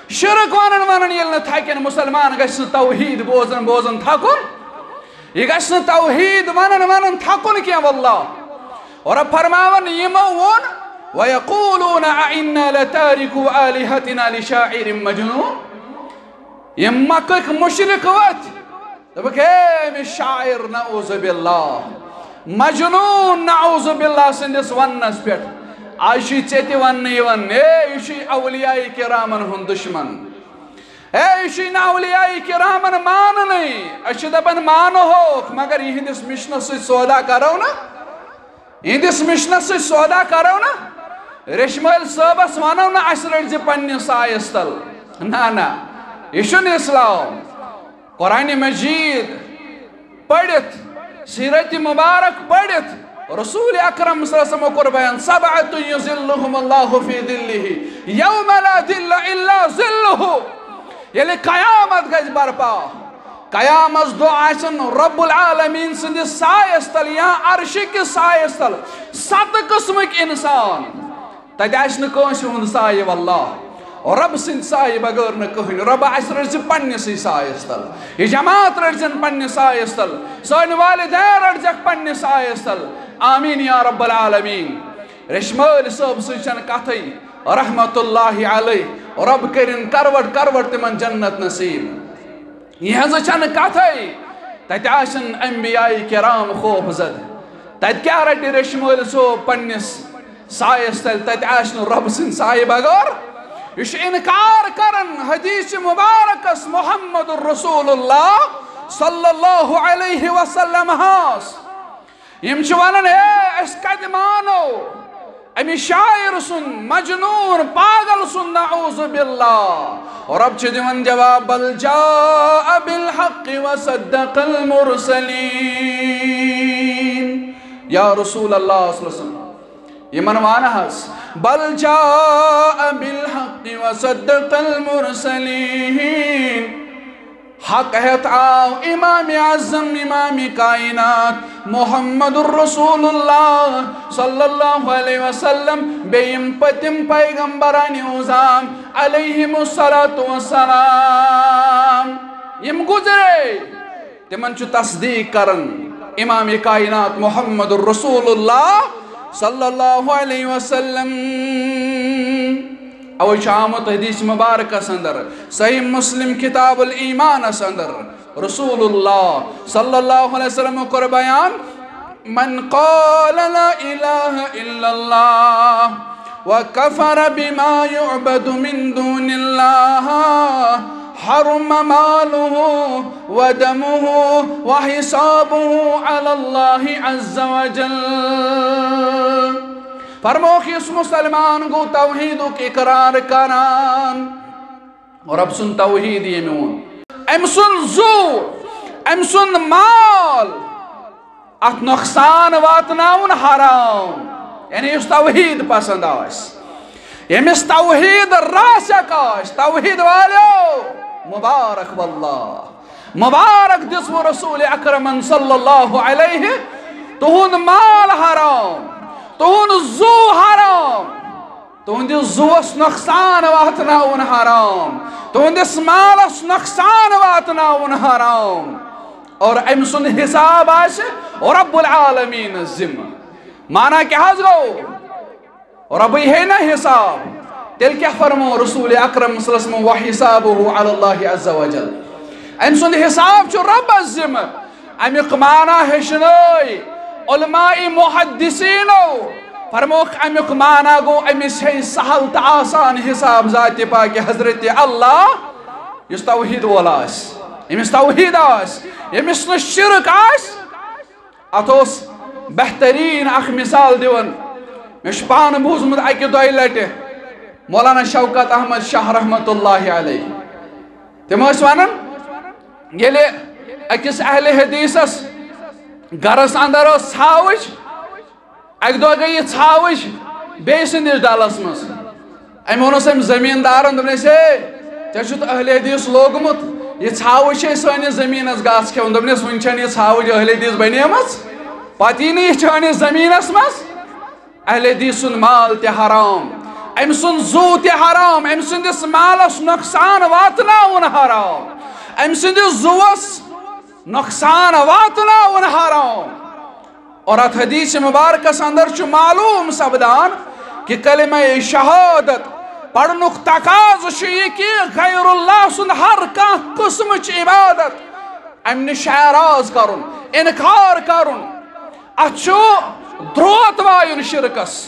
شرک ونان ونان ییٚلہِ نہٕ تھکن، مُسلمان گژھِ نہٕ توحیٖد بوزان بوزان تھکُن۔ یہِ گژھِ نہٕ توحیٖد ونان ونان تھکُن کینٛہہ، واللہ۔ اور فرماوان یِمو ووٚن، "وَيَقُولُونَ أَإِنَّا لَتَارِكُو آلِهَتِنَا لِشَاعِرٍ مَجْنُونٍ۔" یِم مکٕکۍ مُشرِک ؤتھۍ۔ دوٚپُکھ، "ہے، أمِس شاعر، نعوذ باللہ، مجنون، نعوذ باللہ سٕنٛدِس وننس پٮ۪ٹھ۔ آز چھُے ژےٚ تہِ وننہٕ یِوان، ہے، یہِ چھُے اولیاء کرامن ہُنٛد دُشمن۔ ہے، یہِ چھُے نہٕ اولیاء کرامن ماننٕے۔ أسۍ چھِ دپان مانہوکھ، مگر یِہنٛدِس مِشنس سۭتۍ سودا کرو نہ، یِہنٛدِس مِشنس سۭتۍ سودا کرو نہ، ریشمٲلۍ صٲبس ونو نہ، اسہِ رٔٹۍ زِ پننہِ سایس تل۔ نہ، نہ، یہِ چھُنہٕ اسلام۔" قرآن مجید پٔرِتھ، سیرت مبارک پٔرِتھ، رسول اکرم صلی اللہ علیہ وسلم کوٚر بیان، "سبعة يظلهم الله في ظله يوم لا ظل إلا ظله۔" ییٚلہِ قیامت گژھِ برپا، قیامت دۄہ آسن رب العالمین سٕنٛدِس سایس تل یا عرشہِ کِس سایس تل ستہٕ قٕسمٕکۍ انسان۔ تتہِ آسہِ نہٕ کٲنٛسہِ ہُنٛد سایہِ، واللہ۔ رۄب سٕنٛدِ سایہِ بغٲر نہٕ کٕہٕنۍ۔ رۄب آسہِ رٔٹۍ زِ پننِسٕے سایس تل۔ یہِ جماعت رٔٹۍ زٮ۪ن پننِس سایس تل۔ سٲنۍ والدین رٔٹۍ زٮ۪کھ پننِس سایس تل۔ آمین یا رب العالمین۔ ریشمٲلۍ صٲب سٕنٛز چھنہٕ کتھٕے۔ رحمت اللہ علیہ۔ رۄب کٔرِن کروٹ کروٹ تِمن جنت نصیب۔ یِہٕنٛز چھنہٕ کتھٕے۔ تتہِ آسن انبیاء کرام خوف زد۔ تتہِ کیٛاہ رٹہِ ریشمٲلۍ صٲب پننِس سایس تل؟ تتہِ آسہِ نہٕ رۄب سٕنٛدِ سایہِ بغٲر۔ یہِ چھُ انکار کران حدیث مبارکس محمد رسول اللہ صلی اللہ علیہ وسلم ہس۔ یِم چھِ ونان، "ہے، أسۍ کتہِ مانو امہِ شاعر سُنٛد، مجنون، پاگل سُنٛد، نعوذ باللہ؟" رۄب چھُ دِوان جواب، "بل جاء بالحق وصدق المرسلین۔" یا رسول اللہ صلی اللہ علیہ وسلم، یِمن وَن حظ، "بل جاء بالحق وصدق المرسلین۔" حق ہٮ۪تھ آو امام اعظم، امام کائنات محمد رسول اللہ صلی اللہ علیہ وسلم، بیٚیہِ یِم پٔتِم پیغمبران عظام علیہم الصلوۃ والسلام، یِم گُزرے۔ تِمن چھُ تصدیٖق کران امام کائنات محمد رسول اللہ صلی اللہ علیہ وسلم۔ اوے چھُ آمُت حدیث مبارکس اندر، صحیح مسلم کتاب الایمانس اندر، رسول اللہ صلی اللہ علیہ وسلم کوٚر بیان، "من قال لا الہ الا اللہ وكفر بما يعبد من دون الله، حرم ماله ودمه وحسابه على الله عز وجل۔ فرمووکھ، یُس مسلمان گوٚو توحیدُک اقرار کران، رب سُنٛد توحید ییٚمۍ ووٚن، أمۍ سُنٛد زُو، أمۍ سُنٛد مال، اتھ نۄقصان واتناوُن حرام۔ یعنی یُس توحید پسند آسہِ، ییٚمِس توحید راسخ آسہِ، توحید والیو، مبارک واللہ، مبارک دِژوٕ رسول اکرمن صلی اللہ علیہ۔ تُہُنٛد مال حرام، تُہُنٛد زُو حرام، تُہنٛدِس زُوَس نۄقصان واتناوُن حرام، تُہنٛدِس مالَس نۄقصان واتناوُن حرام۔ اور أمۍ سُنٛد حساب آسہِ رب العالمین ذمہٕ۔ معنی کیٛاہ حظ گوٚو؟ ربٕے ہے نہ حساب۔ تیٚلہِ کیٛاہ فرموو رسول اکرم صلی اللہ علیہ وسلم، "وحسابہ علی اللہ عز وجل"؟ أمۍ سُنٛد حساب چھُ ربس ذمہٕ۔ امیُک معنی ہیٚچھنٲے علماء محدثینو۔ فرموکھ، امیُک معنی گوٚو، أمِس ہے سہل تہٕ آسان حساب ذاتِ پاکِ حضرت اللہ، یُس توحید وول آسہِ، ییٚمِس توحید آسہِ، ییٚمِس نہٕ شرک آسہِ۔ اتھ اوس بہترین اکھ مثال دِوان، مےٚ چھُ پانہٕ بوٗزمُت اکہِ دۄیہِ لٹہِ مولانا شوکت احمد شاہ رحمت اللہ علیہ۔ تِم ٲسۍ ونان، ییٚلہِ أکِس اہلِ حدیثس گرس اندر ٲس ژھاوٕج، اکہِ دۄہ گٔے یہِ ژھاوٕج بیٚیہِ سٕنٛدِس ڈلس منٛز۔ أمۍ ووٚنُس أمۍ زٔمیٖندارن، دوٚپنس، "ہے، ژےٚ چھُتھ اہلِ حدیث لوگمُت، یہِ ژھاوٕج چھے سٲنِس زٔمیٖنس گاسہٕ کھٮ۪وان۔" دوٚپنس، "وُنہِ چھنہٕ یہِ ژھاوٕج اہلِ حدیث بنیمٕژ، پتہٕ یی نہٕ یہِ چٲنِس زٔمیٖنس منٛز۔" اہلِ حدیث سُنٛد مال تہِ حرام، أمۍ سُنٛد زُو تہِ حرام، أمۍ سٕنٛدِس مالس نۄقصان واتناوُن حرام، أمۍ سٕنٛدِس زُوس نۄقصان واتناوُن حرام۔ اور اتھ حدیث مبارکس اندر چھُ معلوم سپدان کہ کلمہ شہادت پرنُک تقاضہٕ چھُ یہِ کہ غیر اللہ سُنٛد ہر کانٛہہ قٕسمٕچ عبادت، امہِ نِش اعراض کرُن، انکار کرُن۔ اتھ چھُ دروت وایُن شرکس۔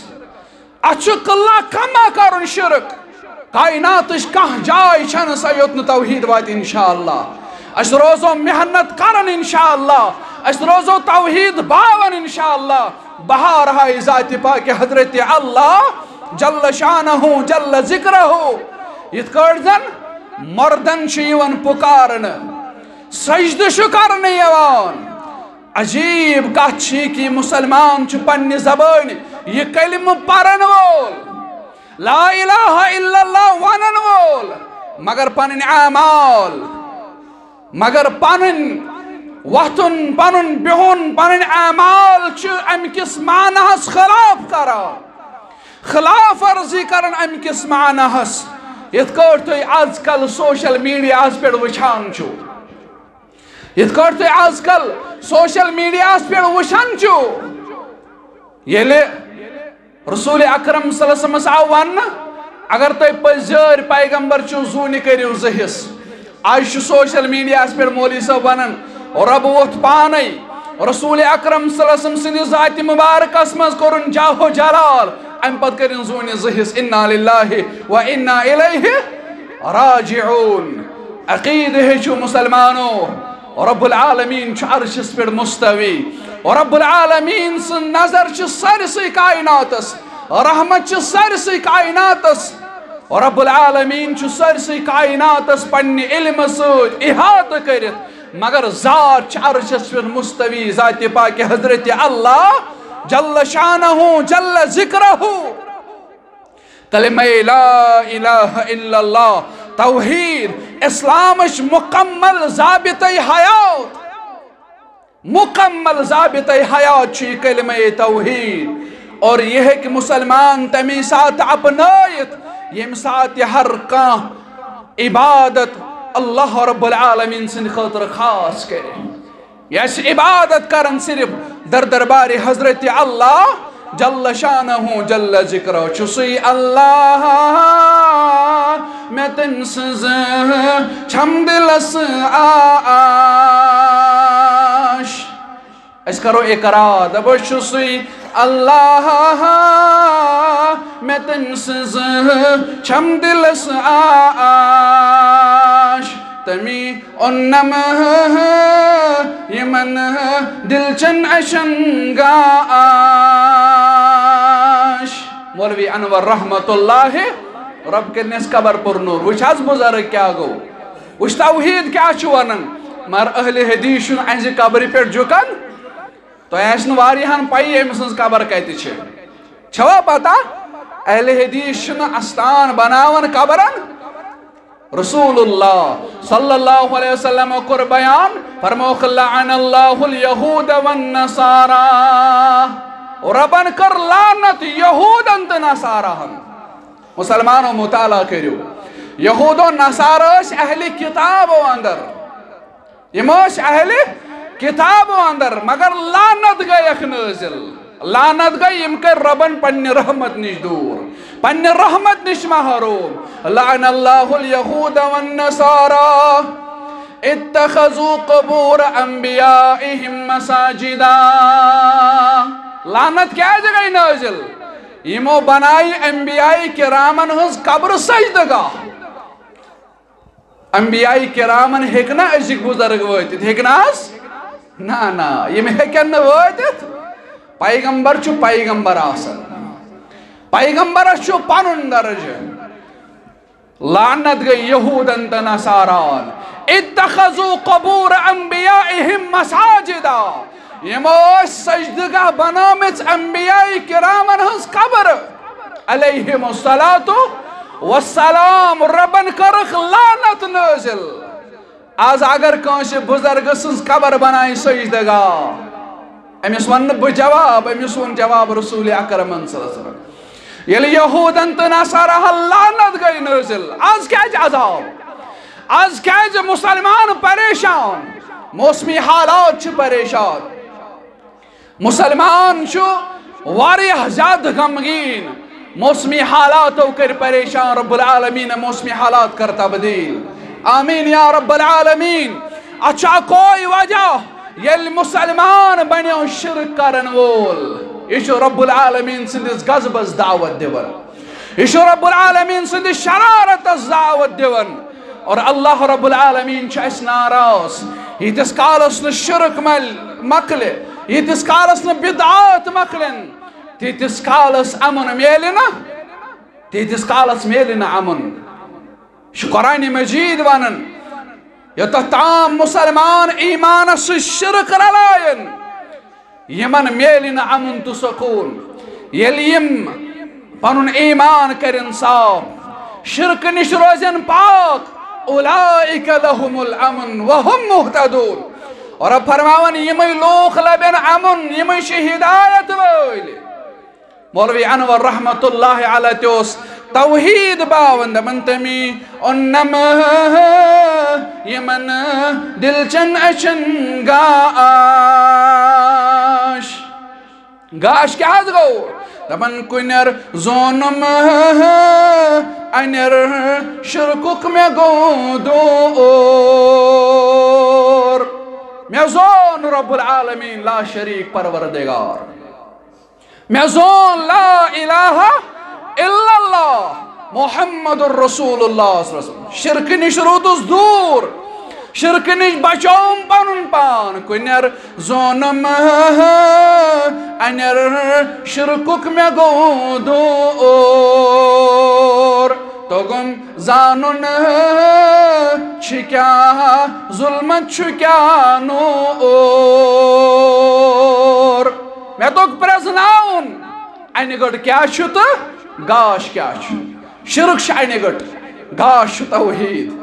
اتھ چھُ قلعہ کما کرُن شرک۔ کائناتٕچ کانٛہہ جاے چھنہٕ سۄ یوٚت نہٕ توحید واتہِ انشاءاللہ۔ أسۍ روزو محنت کران انشاءاللہ۔ أسۍ روزو توحید باوان انشاءاللہ۔ بہار ہاے ذاتِ پاکِ حضرت اللہ جل شانہ جل ذکرہ۔ یِتھ کٲٹھۍ زن مردن چھُ یِوان پُکارنہٕ، سجدٕ چھُ کرنہٕ یِوان۔ عجیب کتھ چھِ کہ مسلمان چھُ پننہِ زبٲنۍ یہِ کلمہٕ پرن وول، لا الہ الا اللہ ونن وول، مگر پنٕنۍ اعمال، مگر پنٕنۍ وۄتھُن، پنُن بِہُن، پنٕنۍ اعمال چھِ امہِ کِس معناہس خلاف کران، خلاف ورزی کران امہِ کِس معناہس۔ یِتھ کٲٹھۍ تُہۍ از کل سوشل میڈیاہس پٮ۪ٹھ وٕچھان چھِو، یِتھ کٲٹھۍ تُہۍ آز کل سوشل میڈیاہس پٮ۪ٹھ وٕچھان چھِو، ییٚلہِ رسول اکرم صلی اللہ علیہ وسلمس آو وننہٕ، اگر تُہۍ پٔزۍ یٲرۍ پیغمبر چھِو، زوٗنہِ کٔرِو زٕ حصہٕ۔ آز چھُ سوشل میڈیاہس پٮ۪ٹھ مولوی صٲب ونان، رۄب ووٚتھ پانے رسول اکرم صلی اللہ علیہ وسلم سٕنٛدِس ذاتِ مبارکس منٛز کوٚرُن جاہ و جلال، امہِ پتہٕ کٔرِن زوٗنہِ زٕ حصہٕ، انا للہ و انا الیہ راجعون۔ عقیدٕ ہیٚچھِو مسلمانو، رب العالمین چھُ عرشس پٮ۪ٹھ مستوی۔ رب العالمین سٕنٛز نظر چھِ سٲرسٕے کائناتس، رحمت چھِ سٲرسٕے کائناتس۔ رب العالمین چھُ سٲرسٕے کائناتس پننہِ علمہٕ سۭتۍ احاطہٕ کٔرِتھ، مگر ذات چھِ عرشس پٮ۪ٹھ مستوی، ذاتِ پاکِ حضرت اللہ جل شانہ جل ذکرہ۔ کلمہ لا الہ الا اللہ، توحید، اسلامٕچ مکمل ضابطۂ حیات، مکمل ضابطۂ حیات چھُ یہِ کلمہ توحید۔ اور یہِ ہیٚکہِ مسلمان تَمی ساتہٕ اپنٲیِتھ، ییٚمہِ ساتہٕ یہِ ہر کانٛہہ عبادت اللہ رب العالمین سٕنٛدِ خٲطرٕ خاص کرِ۔ یہِ آسہِ عبادت کران صرف در دربارِ حضرت اللہ جل شانہ جل ذکرہ۔ چھُ سُے اللہ، مےٚ تٔمۍ سٕنٛز چھم دِلس آش۔ أسۍ کرو اقرار، دپو چھُ سُے اللہ۔ مےٚ تٔمۍ سٕنٛز چھم دِلس آش، تٔمی اوٚنم یِمن دِلچن اچھن گاش۔ مولوی انور رحمت اللہ، رب کٔرنس قبر پر نور۔ وٕچھ حظ بُزرگ کیٛاہ گوٚو، وٕچھ توحید کیٛاہ چھُ ونان۔ مگر اہل حدیث چھُنہٕ اہنزِ قبرِ پٮ۪ٹھ جُکان۔ تۄہہِ آسہِ نہٕ واریاہن پَیی أمۍ سٕنٛز قبر کَتہِ چھِ۔ چھوا پتہ؟ اہل حدیث چھِنہٕ استان بناوان قبرن۔ رسول اللہ صلی اللہ علیہ وسلم کوٚر بیان، فرمووُکھ، "لعن اللہ الیہود والنصارا۔" رۄبن کٔر لعنت یہودن تہٕ نصاراہن۔ مسلمانو، مطالعہ کٔرِو، یہود و نصارہ ٲسۍ اہل کتابو اندر۔ یِم ٲسۍ اہلِ کتابو اندر، مگر لعنت گٔیکھ نٲزِل۔ لعنت گٔے، یِم کٔرۍ رۄبن پننہِ رحمت نِش دوٗر، پننہِ رحمت نِش محروم۔ لعن اللہ الیہود والنصارا اتخذوا قبور انبیائہم مساجدا۔ لعنت کیازِ گٔے نٲزِل؟ یِمو بنایہِ انبیاء کرامن ہٕنٛز قبرٕ سجدٕ گاہ۔ انبیاء کرامن ہیٚکہِ نا أزِکۍ بُزرگ وٲتِتھ؟ ہیٚکہِ نا حظ؟ نہ، نہ، یِم ہیٚکن نہٕ وٲتِتھ۔ پیغمبر چھُ پیغمبر آسان۔ پیغمبرس چھُ پنُن درجہٕ۔ لعنت گٔے یہودن تہٕ نصاراہن۔ اتخذوا قبور انبیائہم مساجدا۔ یِمو ٲسۍ سجدٕ گاہ بنٲومٕژ انبیاء کرامن ہٕنٛز قبر، علیہم الصلوۃ والسلام، رۄبن کٔرٕکھ لعنت نٲزِل۔ از اگر کٲنٛسہِ بُزرگہٕ سٕنٛز قبر بنایہِ سجدٕ گاہ، أمِس ونہٕ نہٕ بہٕ جواب، أمِس ووٚن جواب رسول اکرمن صلی اللہ علیہ وسلم۔ ییٚلہِ یہودن تہٕ نصاراہن لعنت گٔے نٲزِل، از کیازِ عذاب؟ از کیازِ مسلمان پریشان؟ موسمی حالات چھِ پریشان۔ مسلمان چھُ واریاہ زیادٕ غمگیٖن۔ موسمی حالاتو کٔرۍ پریشان، رب العالمین موسمی حالات کر تبدیل۔ آمین یا رب العالمین۔ اچھا کوئی وجہ، ییٚلہِ مسلمان بنیو شرک کرن وول، یہِ چھُ رب العالمین سٕنٛدِس غضبس دعوت دِوان۔ یہِ چھُ رب العالمین سٕنٛدِس شرارتس دعوت دِوان۔ اور اللہ رب العالمین چھُ اَسہِ ناراض۔ ییٖتِس کالس نہٕ شرک مل-، مۄکلہِ، ییٖتِس کالس نہٕ بدعات مۄکلن، تیٖتِس کالس امُن میلہِ نہٕ، تیٖتِس کالس میلہِ نہٕ امُن۔ یہِ چھُ قرآن مجید ونان، یوٚتتھ تام مسلمان ایمانس سۭتۍ شرک رلایَن، یِمن میلہِ نہٕ امُن تہٕ سکوٗن۔ ییٚلہِ یِم پنُن ایمان کرن صاف، شرکہٕ نِش روزن پاک، اولئک لهم الامن وهم مہتدون۔ اور فرماوان، یِمے لوٗکھ لبن امُن، یِمے چھِ ہدایت وٲلۍ۔ مولوی انور رحمت اللہ علیہ تہِ اوس توحید باون، دپان تمی اوٚنم یمن دلچن اچھن گاش۔ گاش کیٛاہ حظ گوٚو؟ دپان کُنٮ۪ر زونم انٮ۪ر شرکُک مےٚ گوٚو دوٗر۔ مےٚ زون رب العالمین لا شریک پروردگار۔ مےٚ زون لا الہ الا اللہ محمد رسول اللہ صلی اللہ علیہ وسلم۔ شرکہٕ نِش روٗدُس دوٗر، شرکہٕ نِش بچووُم پنُن پان۔ کُنٮ۪ر زونُم انٮ۪ر شرکُک مےٚ گوٚو دوٗر۔ توٚگُم زانُن چھُ کیٛاہ ظُلمت چھُ کیٛاہ نوٗر۔ مےٚ توٚگ پرٛزناوُن، انہِ گٔٹ کیٛاہ چھُ تہٕ گاش کیٛاہ چھُ۔ شرک چھُ انہِ گٔٹ، گاش چھُ توحید۔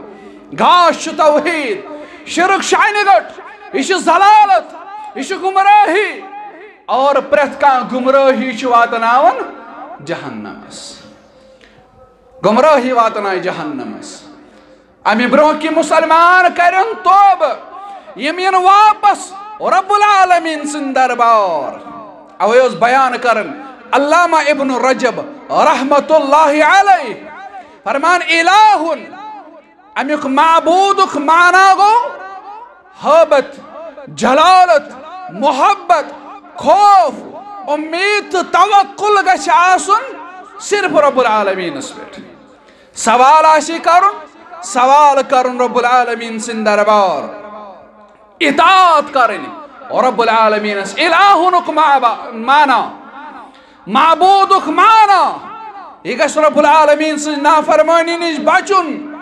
گاش چھُ توحید، شرک چھُ انہِ گٔٹ، یہِ چھُ ضلالت، یہِ چھُ گمراہی۔ اور پرٛٮ۪تھ کانٛہہ گمراہی چھُ واتناوان جہنمس۔ گمراہی واتنایہِ جہنمس۔ امہِ برونٛہہ کہِ مسلمان کرن توبہٕ، یِم یِن واپس رب العالمین سٕنٛدِ دربار۔ اوے اوس بیان کران علامہ ابن رجب رحمت اللہ علیہ، فرمان، الہن، امیُک معبودُک معنی گوٚو ہٲبت، جلالت، محبت، خوف، امید تہٕ توکل گژھِ آسُن صرف رب العالمینس پٮ۪ٹھ۔ سوال آسہِ کرُن، سوال کرُن رب العالمین سٕنٛدِ دربار، اطاعت کرٕنۍ رب العالمینس۔ الہُنُک معبا-، معنی، معبودُک معنی، یہِ گژھِ رب العالمین سٕنٛز نافرمٲنی نِش بچُن۔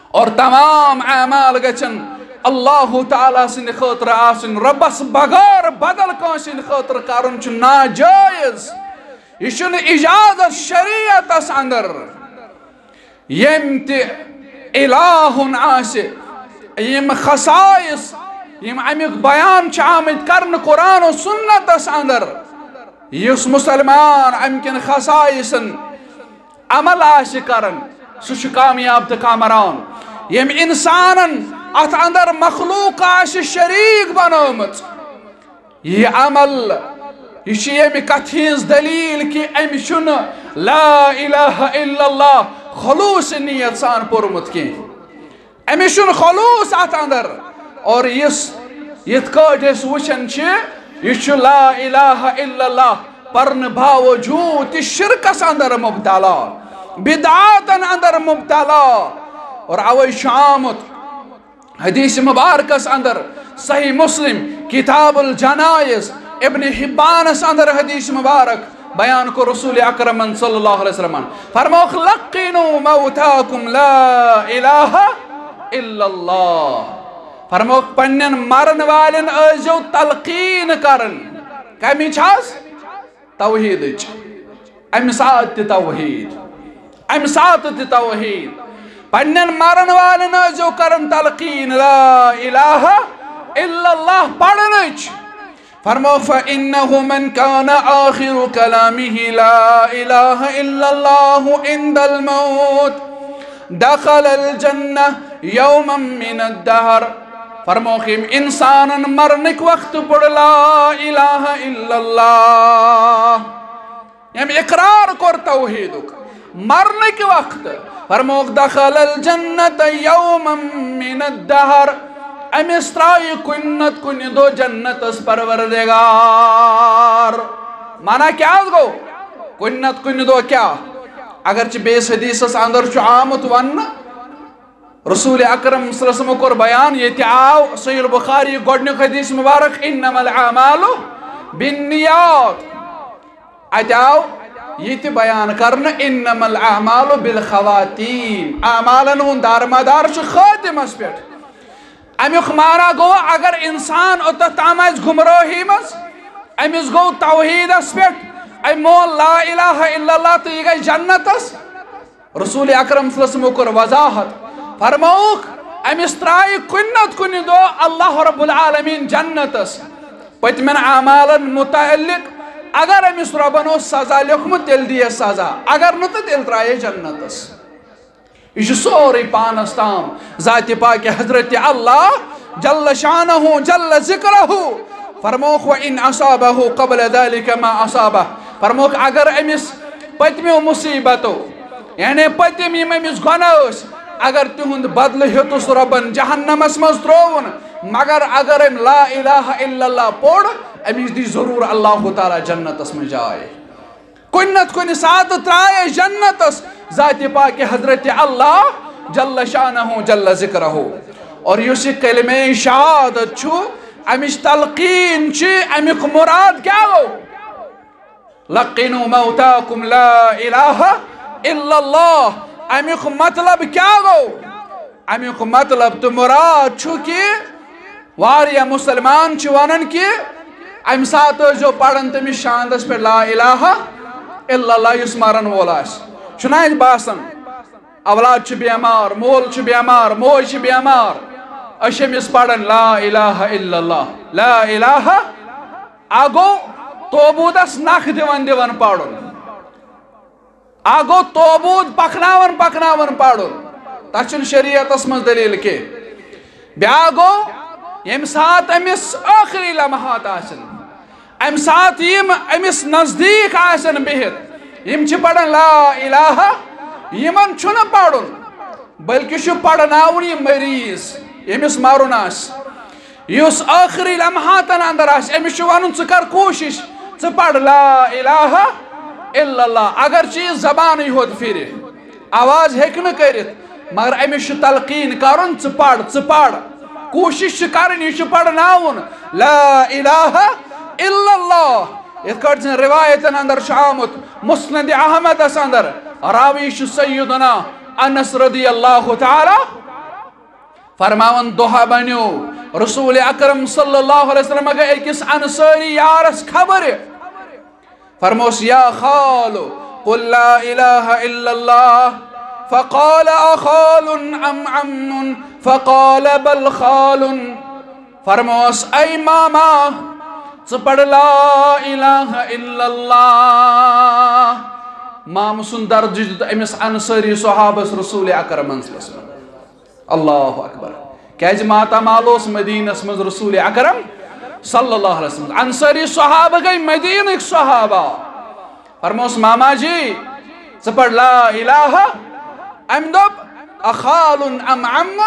اور تمام اعمال گژھن اللہ تعالیٰ سٕنٛدِ خٲطرٕ آسٕنۍ، رۄبس بغٲر بدل کٲنٛسہِ ہٕنٛدِ خٲطرٕ کرُن چھُ ناجٲیز۔ یہِ چھُنہٕ اجازت شریعتس اندر۔ ییٚمۍ تہِ الہُن آسہِ، یِم خصائص، یِم امیُک بیان چھِ آمٕتۍ کرنہٕ قرآن و سنتس اندر، یُس مسلمان امہِ کٮ۪ن خصائصن عمل آسہِ کران، سُہ چھُ کامیاب تہٕ کامران۔ ییٚمۍ انسانن اتھ اندر مخلوق آسہِ شریک بنٲومٕژ، یہِ عمل، یہِ چھُ ییٚمہِ کتھِ ہٕنٛز دلیل کہِ أمۍ چھُنہٕ لا الہ الا اللہ خلوص نیت سان پوٚرمُت کینٛہہ۔ أمِس چھُنہٕ خلوص اتھ اندر۔ اور یُس، یِتھ کٲٹھۍ أسۍ وٕچھان چھِ، یہِ چھُ لا الہ الا اللہ پرنہٕ باوجود تہِ شرکس اندر مبتلا، بدعاتن اندر مبتلا۔ اور اوے چھُ آمُت حدیث مبارکس اندر، صحیح مسلم، کتاب الجنائز، ابن حبانس اندر حدیث مبارک بیان کوٚر رسول اکرمن صلی اللہ علیہ وسلمن۔ فرموکھ، "لقنوا موتاکم لا الہ الا اللہ۔" فرموکھ، پننٮ۪ن مرن والٮ۪ن ٲسۍزیو تلقین کران۔ کمِچ حظ؟ توحیدٕچ۔ امہِ ساتہٕ تہِ توحید، امہِ ساتہٕ تہِ توحید۔ پننٮ۪ن مرن والٮ۪ن ٲسۍزیو کران تلقین لا الہ الا اللہ پرنٕچ۔ فرمو، "فإنه من كان آخر كلامه لا إله إلا الله عند الموت دخل الجنة يوما من الدهر۔" فرموکھ، ییٚمۍ انسانن مرنٕکۍ وقتہٕ پوٚر لا الہ الا اللہ، ییٚمۍ اقرار کوٚر توحیدُک مرنٕکۍ وقتہٕ، فرموکھ، "دخل الجنة يوما من الدهر۔" أمِس ترٛایہِ کُنہِ نتہٕ کُنہِ دۄہ جنتس پروردگار۔ معنی کیٛاہ حظ گوٚو؟ کُنہِ نتہٕ کُنہِ دۄہ کیٛاہ؟ اگرچہِ بیٚیِس حدیثس اندر چھُ آمُت وننہٕ، رسول اکرم صلی اللہ علیہ وسلم کوٚر بیان، ییٚتہِ آو صحیح البخاری گۄڈنیُک حدیث مبارک، "انما الاعمال بالنیات۔" اتہِ آو یہِ تہِ بیان کرنہٕ، "انما الاعمال بالخواتیم۔" اعمالن ہُنٛد دارمدار چھُ خٲتمس پٮ۪ٹھ۔ امیُک معنی گوٚو، اگر انسان اوٚتتھ تام آسہِ گمرٲہی منٛز، أمِس گوٚو توحیدس پٮ۪ٹھ، أمۍ مون لا الہ الا اللہ تہٕ یہِ گژھِ جنتس۔ رسول اکرم صلی اللہ علیہ وسلمو کوٚر وضاحت، فرمووُکھ، أمِس ترٛایہِ کُنہِ نتہٕ کُنہِ دۄہ اللہ رب العالمین جنتس۔ پٔتمٮ۪ن اعمالن متعلق اگر أمِس رۄبن اوس سزا لیوٚکھمُت، تیٚلہِ دِیس سزا، اگر نہٕ تہٕ تیٚلہِ ترٛایس جنتس۔ یہِ چھُ سورُے پانس تام۔ ذاتِ پاکِ حضرت اللہ جل شانہ جل ذکرہ فرمووُکھ، "وَإِنْ أَصَابَهُ قَبْلَ ذَلِكَ مَا أَصَابَهُ۔" فرمووُکھ، اگر أمِس پٔتمیو مصیبتو، یعنی پٔتِم یِم أمِس گۄناہ ٲسۍ، اگر تِہُنٛد بدلہٕ ہیوٚتُس رۄبن جہنمس منٛز ترٛووُن، مگر اگر أمۍ لا الہ الا اللہ پوٚر، أمِس دی ضروٗر اللہ تعالیٰ جنتس منٛز جاے۔ کُنہِ نتہٕ کُنہِ ساتہٕ ترٛایے جنتس ذاتِ پاکِ حضرت اللہ جل شانہ جل ذکرہ۔ اور یُس یہِ کلمہ شہادت چھُ، امِچ تلقین چھِ، امیُک مراد کیٛاہ گوٚو؟ "لقنوا موتاکم لا الہ الا اللہ۔" امیُک مطلب کیٛاہ گوٚو؟ امیُک مطلب تہٕ مراد چھُ کہِ واریاہ مسلمان چھِ ونان کہِ امہِ ساتہٕ ٲسۍزیو پران تٔمِس شاندس پٮ۪ٹھ لا الہ الا اللہ یُس مرن وول آسہِ۔ چھُنہ اَسہِ باسان، اولاد چھُ بیمار، مول چھُ بیمار، موج چھِ بیمار، أسۍ چھِ أمِس پران لا الہ الا اللہ، لا الہ۔ اَ گوٚو توبوٗدس نکھ دِوان دِوان پرُن۔ اَ گوٚو توبوٗد پکناوان پکناوان پرُن۔ تَتھ چھُنہٕ شریعتس منٛز دٔلیٖل کینٛہہ۔ بیٛاکھ گوٚو، ییٚمہِ ساتہٕ أمِس ٲخری لمحات آسن، اَمہِ ساتہٕ یِم أمِس نزدیٖک آسن بِہِتھ، یِم چھِ پران لا الہ، یِمن چھُنہٕ پرُن، بلکہِ چھُ پرناوُن یہِ مریض، ییٚمِس مرُن آسہِ۔ یُس ٲخری لمحاتن اندر آسہِ، أمِس چھُ ونُن، "ژٕ کر کوٗشِش، ژٕ پر لا الہ الا اللہ، اگرچہ یہِ زبانٕے ہوت پھرِ، آواز ہیٚکہِ نہٕ کٔرِتھ، مگر أمِس چھُ تلقین کرُن، ژٕ پَر، ژٕ پَر۔ کوٗشِش چھِ کرٕنۍ، یہِ چھُ پرناوُن لا الہ الا اللہ۔ یِتھ کٲٹھۍ زن روایتن اندر چھُ آمُت، مسند احمدس اندر، راوی چھُ سیدنا انس رضی اللہ تعالی۔ فرماوان، دۄہا بنیو، رسول اکرم صلی اللہ علیہ وسلم گٔے أکِس انصٲری یارس خبرِ۔ فرموس، یا خال، قل لا الہ الا اللہ۔ فقال، اخال ام عم؟ فقال، بل خال۔ فرموس، اے ماما، ژٕ پَر لا الہ الا اللہ۔ مامہٕ سُنٛد درجہٕ دیُت أمِس انصٲری صحابس رسول اکرمن صلی اللہ علیہ وسلم۔ اللہ اکبر۔ کیازِ ماتامال اوس مدینس منٛز رسول اکرم صلی اللہ علیہ وسلم۔ انصاری صحابہ گٔے مدینٕکۍ صحابہ۔ فرموس، ماما جی، ژٕ پَر لا الہ۔ أمۍ دوٚپ، اخال ام عم؟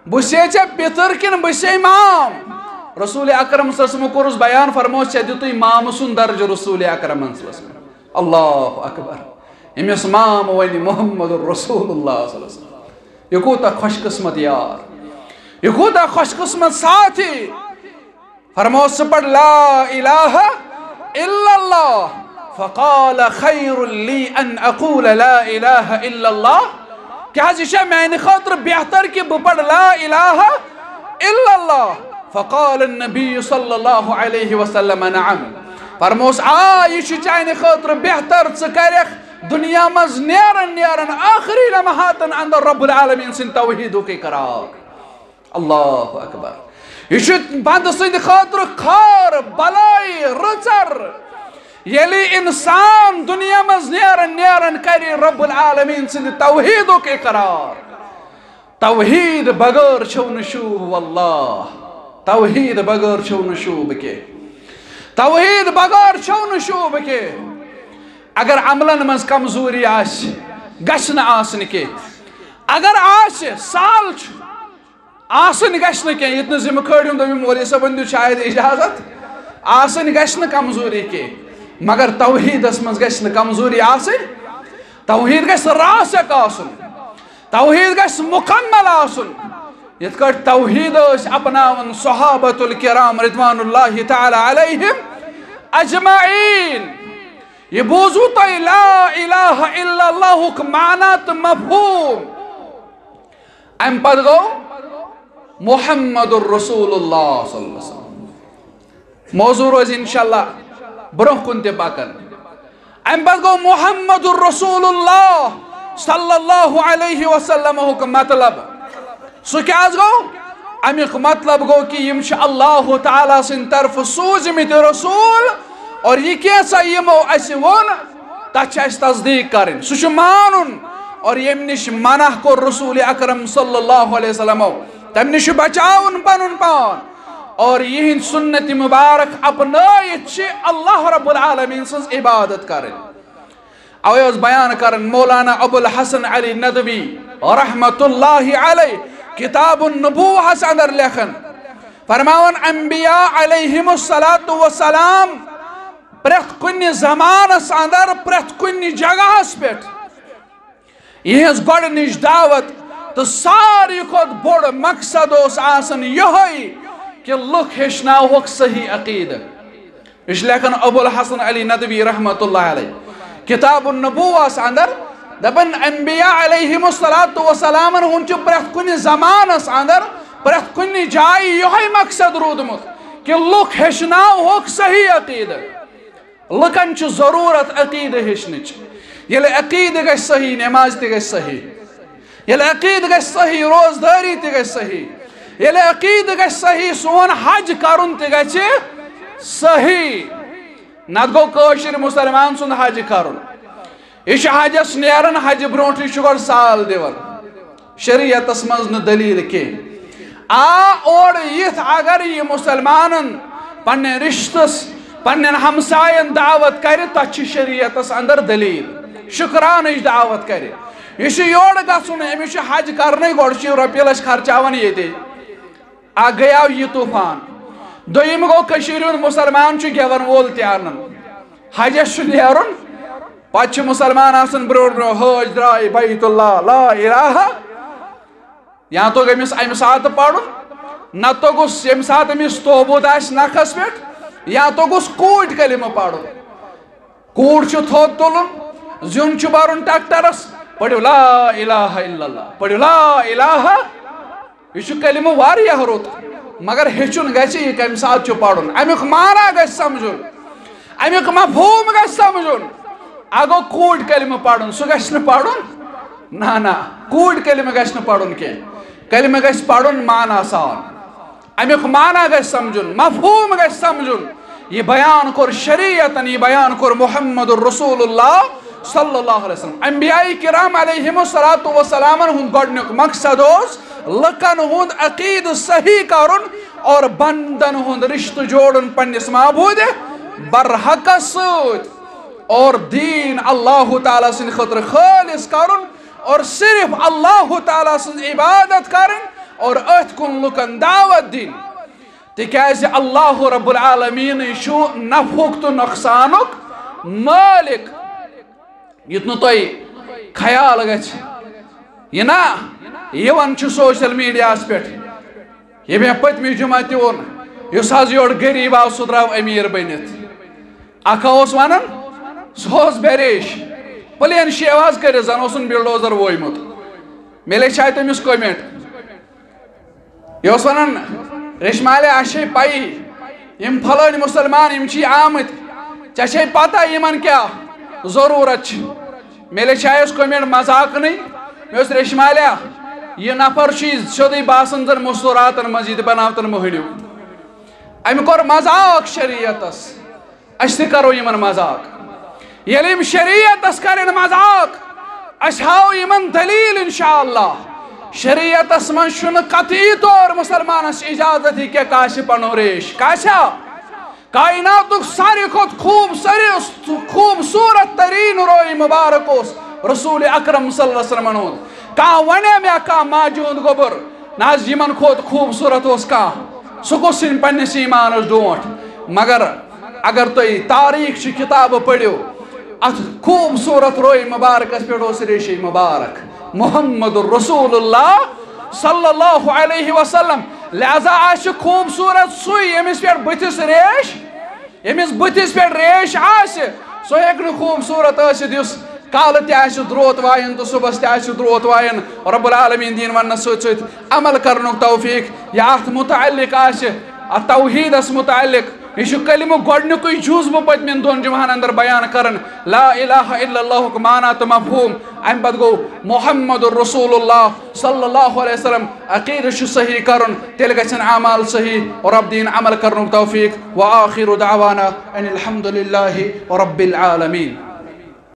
بہٕ چھُسے ژےٚ پِتٕر کِنہٕ بہٕ چھُسے مام؟ رسول اکرم صلی اللہ علیہ وسلم کوٚرُس بیان، فرموس، ژےٚ دیُتُے مامہٕ سُنٛد درجہٕ رسول اکرمن صلی اللہ علیہ وسلم۔ اللہ اکبر۔ أمِس مام ونہِ محمد رسول اللہ صلی اللہ علیہ وسلم۔ یہِ کوٗتاہ خۄش قسمت یار، یہِ کوٗتاہ خۄش قسمت ساتھی۔ فرموس، ژٕ پَر لا الہ الا اللہ۔ فقال، خیر لی ان اقول لا الہ الا اللہ۔ کیٛاہ حظ، یہِ چھا میانہِ خٲطرٕ بہتر کہِ بہٕ پَر لا الہ الا اللہ؟ فقال النبی صلی اللہ علیہ وسلم، نعم۔ فرموس، آ، یہِ چھُ چانہِ خٲطرٕ بہتر، ژٕ کرکھ دنیا منٛز نیرن نیرن ٲخری لمحاتن اندر رب العالمین سٕنٛدِ توحیدُک اقرار۔ اللہ اکبر۔ یہِ چھُ بندٕ سٕنٛدِ خٲطرٕ خٲر، بلٲے، رٕژر۔ ییٚلہِ انسان دنیا منٛز نیرن نیرن کرِ رب العالمین سٕنٛدِ توحیدُک اقرار۔ توحید بغٲر چھو نہٕ شوٗب واللہ۔ توحید بغٲر چھو نہٕ شوٗب کینٛہہ۔ توحید بغٲر چھو نہٕ شوٗب کینٛہہ۔ اگر عملن منٛز کمزوری آسہِ، گژھِ نہٕ آسٕنۍ کینٛہہ۔ اگر آسہِ، سہل چھُ۔ آسٕنۍ گژھِ نہٕ کینٛہہ۔ ییٚتہِ نہٕ ذمہٕ کھٲلِو، دوٚپُن، مولوی صٲبن دیُت شاید اجازت۔ آسٕنۍ گژھِ نہٕ کمزوری کینٛہہ، مگر توحیدس منٛز گژھِ نہٕ کمزوری آسٕنۍ۔ توحید گژھِ راسخ آسُن، توحید گژھِ مکمل آسُن۔ یِتھ کٲٹھۍ توحید ٲسۍ اپناوان صحابۃ الکرام رضوان اللہ تعالی علیہم اجمعین۔ یہِ بوٗزوٕ تۄہہِ لا الہ الا اللہُک معنی تہٕ مفہوم۔ امہِ پتہٕ گوٚو محمد رسول اللہ صلی اللہ علیہ وسلم۔ موضوع روزِ انشاءاللہ برونٛہہ کُن تہِ پکان۔ امہِ پتہٕ گوٚو محمد رسول اللہ صلی اللہ علیہ وسلمُک مطلب۔ سُہ کیٛاہ حظ گوٚو؟ امیُک مطلب گوٚو کہِ یِم چھِ اللہ تعالیٰ سٕنٛدِ طرفہٕ سوٗزمٕتۍ رسول، اور یہِ کینٛژھا یِمو اَسہِ ووٚن، تَتھ چھِ اَسہِ تصدیٖق کَرٕنۍ، سُہ چھُ مانُن۔ اور ییٚمہِ نِش منع کوٚر رسول اکرم صلی اللہ علیہ وسلمو، تَمہِ نِش چھُ بچاوُن پَنُن پان۔ اور یِہِنٛدۍ سُنت مُبارک اپنٲیِتھ چھِ اللہ رب العالمین سٕنٛز عبادت کَرٕنۍ۔ اوے اوس بیان کران مولانا ابو الحسن علی ندوی رحمت اللہ علیہ کتاب النبوہس اندر لیکھان، فرماوان، انبیاء علیہم الصلوۃ والسلام پرٛٮ۪تھ کُنہِ زمانس اندر، پرٛٮ۪تھ کُنہِ جگہس پٮ۪ٹھ یِہٕنٛز گۄڈٕنِچ دعوت تہٕ ساروی کھۄتہٕ بوٚڑ مقصد اوس آسان یِہوٚے کہِ لُکھ ہیٚچھناوہوکھ صحیح عقیدٕ۔ یہِ چھُ لیکھان ابو الحسن علی ندوی رحمت اللہ علیہ کتاب النبوہس اندر، دپان، انبیاء علیہم الصلوۃ والسلامن ہُنٛد چھُ پرٛٮ۪تھ کُنہِ زمانس اندر، پرٛٮ۪تھ کُنہِ جایہِ یِہوٚے مقصد روٗدمُت کہِ لُکھ ہیٚچھناوہوکھ صحیح عقیدٕ۔ لُکن چھِ ضروٗرت عقیدٕ ہیٚچھنٕچ۔ ییٚلہِ عقیدٕ گژھِ صحیح، نماز تہِ گژھِ صحیح۔ ییٚلہِ عقیدٕ گژھِ صحیح، روزدٲری تہِ گژھِ صحیح۔ ییٚلہِ عقیدٕ گژھِ صحیح، سون حج کرُن تہِ گژھِ صحیح۔ نتہٕ گوٚو کٲشِر مُسلمان سُنٛد حج کرُن۔ یہِ چھُ حجس نیران، حجہِ برونٛٹھٕے چھُ گۄڈٕ سال دِوان۔ شریعتس منٛز نہٕ دلیل کینٛہہ۔ آ، اورٕ یِتھ اگر یہِ مُسلمانن پننٮ۪ن رشتس، پننٮ۪ن ہمساین دعوت کرِ، تتھ چھِ شریعتس اندر دلیل۔ شُکرانٕچ دعوت کرِ۔ یہِ چھُ یورٕ گژھُن، أمِس چھُ حج کرنُے، گۄڈٕ چھُ یہِ رۄپیہِ لچھ خرچاوان ییٚتے۔ اکھ گٔیاو یہِ طوفان۔ دوٚیِم گوٚو، کٔشیٖرِ ہُنٛد مُسلمان چھُ گٮ۪وَن وول تہِ اَنان۔ حجس چھُ نیرُن، پتہٕ چھِ مُسلمان آسان برٛونٛٹھ برٛونٛٹھ، حٲج درٛاے بیت اللہ، لا الہ۔ یا توٚگ أمِس اَمہِ ساتہٕ پَرُن، نَتہٕ توٚگُس ییٚمہِ ساتہٕ أمِس توبوٗت آسہِ نَکھَس پٮ۪ٹھ، یا توٚگُس کوٗٹۍ کلمہٕ پَرُن۔ کوٗر چھُ تھوٚد تُلُن، زیُن چھُ بَرُن ٹریکٹرَس، پٔرِو لا الہ الا اللہ، پٔرِو لا الہ۔ یہِ چھُ کلمہٕ واریاہ رُت، مگر ہیٚچھُن گژھِ یہِ کَمہِ ساتہٕ چھُ پَرُن، اَمیُک معنی گژھِ سَمجھُن، اَمیُک مفہوٗم گژھِ سَمجھُن۔ اَگو کوٗٹۍ کلمہٕ پَرُن، سُہ گژھِ نہٕ پَرُن۔ نہ، نہ، کوٗٹۍ کلمہٕ گژھِ نہٕ پَرُن کینٛہہ۔ کلمہٕ گژھِ پَرُن معنی سان۔ اَمیُک معنی گژھِ سَمجھُن، مفہوٗم گژھِ سَمجھُن۔ یہِ بیان کوٚر شریعتن، یہِ بیان کوٚر محمد رسول اللہ صلی اللہ علیہ وسلم۔ انبیاء کرام علیہم الصلوۃ والسلامن ہُنٛد گۄڈٕنیُک مقصد اوس لُکن ہُنٛد عقیدٕ صحیح کرُن اور بندن ہُنٛد رشتہٕ جوڑُن پننِس معبوٗدِ برحقس سۭتۍ اور دیٖن اللہ تعالیٰ سٕنٛدِ خٲطرٕ خٲلص کرُن اور صرف اللہ تعالیٰ سٕنٛز عبادت کرٕنۍ اور أتھۍ کُن لُکن دعوت دِنۍ۔ تِکیازِ اللہ رب العالمیٖنٕے چھُ نفعُک تہٕ نۄقصانُک مٲلِک۔ یُتھ نہٕ تۄہہِ خیال گژھِ، یہِ نا یِوان چھُ سوشل میڈیاہَس پٮ۪ٹھ، یہِ مےٚ پٔتمہِ جمعہ تہِ ووٚن، یُس حظ یورٕ غریٖب آو، سُہ درٛاو أمیٖر بٔنِتھ۔ اکھ ہا اوس وَنان، سُہ اوس بے ریش، پلین شیو حظ کٔرِتھ، زَن اوسُن بلڈوزر وویمُت۔ مےٚ لیٚچھاے تٔمِس کومینٹ۔ یہِ اوس وَنان، "ریشمالے، اَسہِ چھے پَیی، یِم پھلٲنۍ مُسلمان، یِم چھِ آمٕتۍ، ژےٚ چھے پَتہ یِمَن کیٛاہ ضروٗرت چھِ؟" مےٚ لیٚچھایَس کومینٹ مذاقنٕے۔ مےٚ اوس، "ریشمالیا، یہِ نفر چھُے سیوٚدُے باسان زَن مستوٗراتَن منٛز یہِ تہِ بَناوتَن مٔہنیوٗ۔" أمۍ کوٚر مذاق شریعتَس۔ أسۍ تہِ کرو یِمن مذاق۔ ییٚلہِ یِم شریعتس کرن مذاق، أسۍ ہاوو یِمن دلیل انشاءاللہ۔ شریعتس منٛز چھُنہٕ قطعی طور مُسلمانس اجازت یہِ کینٛہہ کاسہِ پنُن ریش۔ کاسہِ ہا؟ کائناتُک ساروی کھۄتہٕ خوٗبصوٗرت، خوٗبصوٗرت تریٖن روے مُبارک اوس رسول اکرم صلی اللہ علیہ وسلمن ہُنٛد۔ کانٛہہ ونیا مےٚ کانٛہہ ماجہِ ہُنٛد گوٚبُر، نہ حظ، یِمن کھۄتہٕ خوٗبصوٗرت اوس کانٛہہ؟ سُہ گوٚژھ یِنۍ پننِس ایٖمانس ڈونٛٹھ۔ مگر اگر تُہۍ تاریٖخ چہِ کِتابہٕ پٔرِو، اَتھ خوٗبصوٗرت روے مُبارکَس پٮ۪ٹھ اوس ریشے مُبارک محمد رسول اللہ صلی اللہ علیہ وسلم۔ لہذا آسہِ خوٗبصوٗرت سُے، ییٚمِس پٮ۪ٹھ بٕتھِس ریش، ییٚمِس بٕتھِس پٮ۪ٹھ ریش آسہِ، سُہ ہیٚکہِ نہٕ خوٗبصوٗرت ٲسِتھ، یُس کالہٕ تہِ آسہِ درٛوت وایان تہٕ صُبحس تہِ آسہِ درٛوت وایان۔ رب العالمین دِیِن وننس سۭتۍ سۭتۍ عمل کرنُک توفیق۔ یا اتھ متعلق آسہِ، اتھ توحیدس متعلق، یہِ چھُ کلمہٕ گۄڈنیُکُے جُز بہٕ پٔتمٮ۪ن دۄن جمعہن اندر بیان کران۔ لا الہ الا اللہ ہُک معنی تہٕ مفہوم۔ امہِ پتہٕ گوٚو محمد رسول اللہ صلی اللہ علیہ وسلم عقیدٕ چھُ صحیح کرُن، تیٚلہِ گژھن اعمال صحیح۔ رب دِیِن عمل کرنُک توفیق۔ وآخر دعوانا ان الحمد للہ رب العالمین۔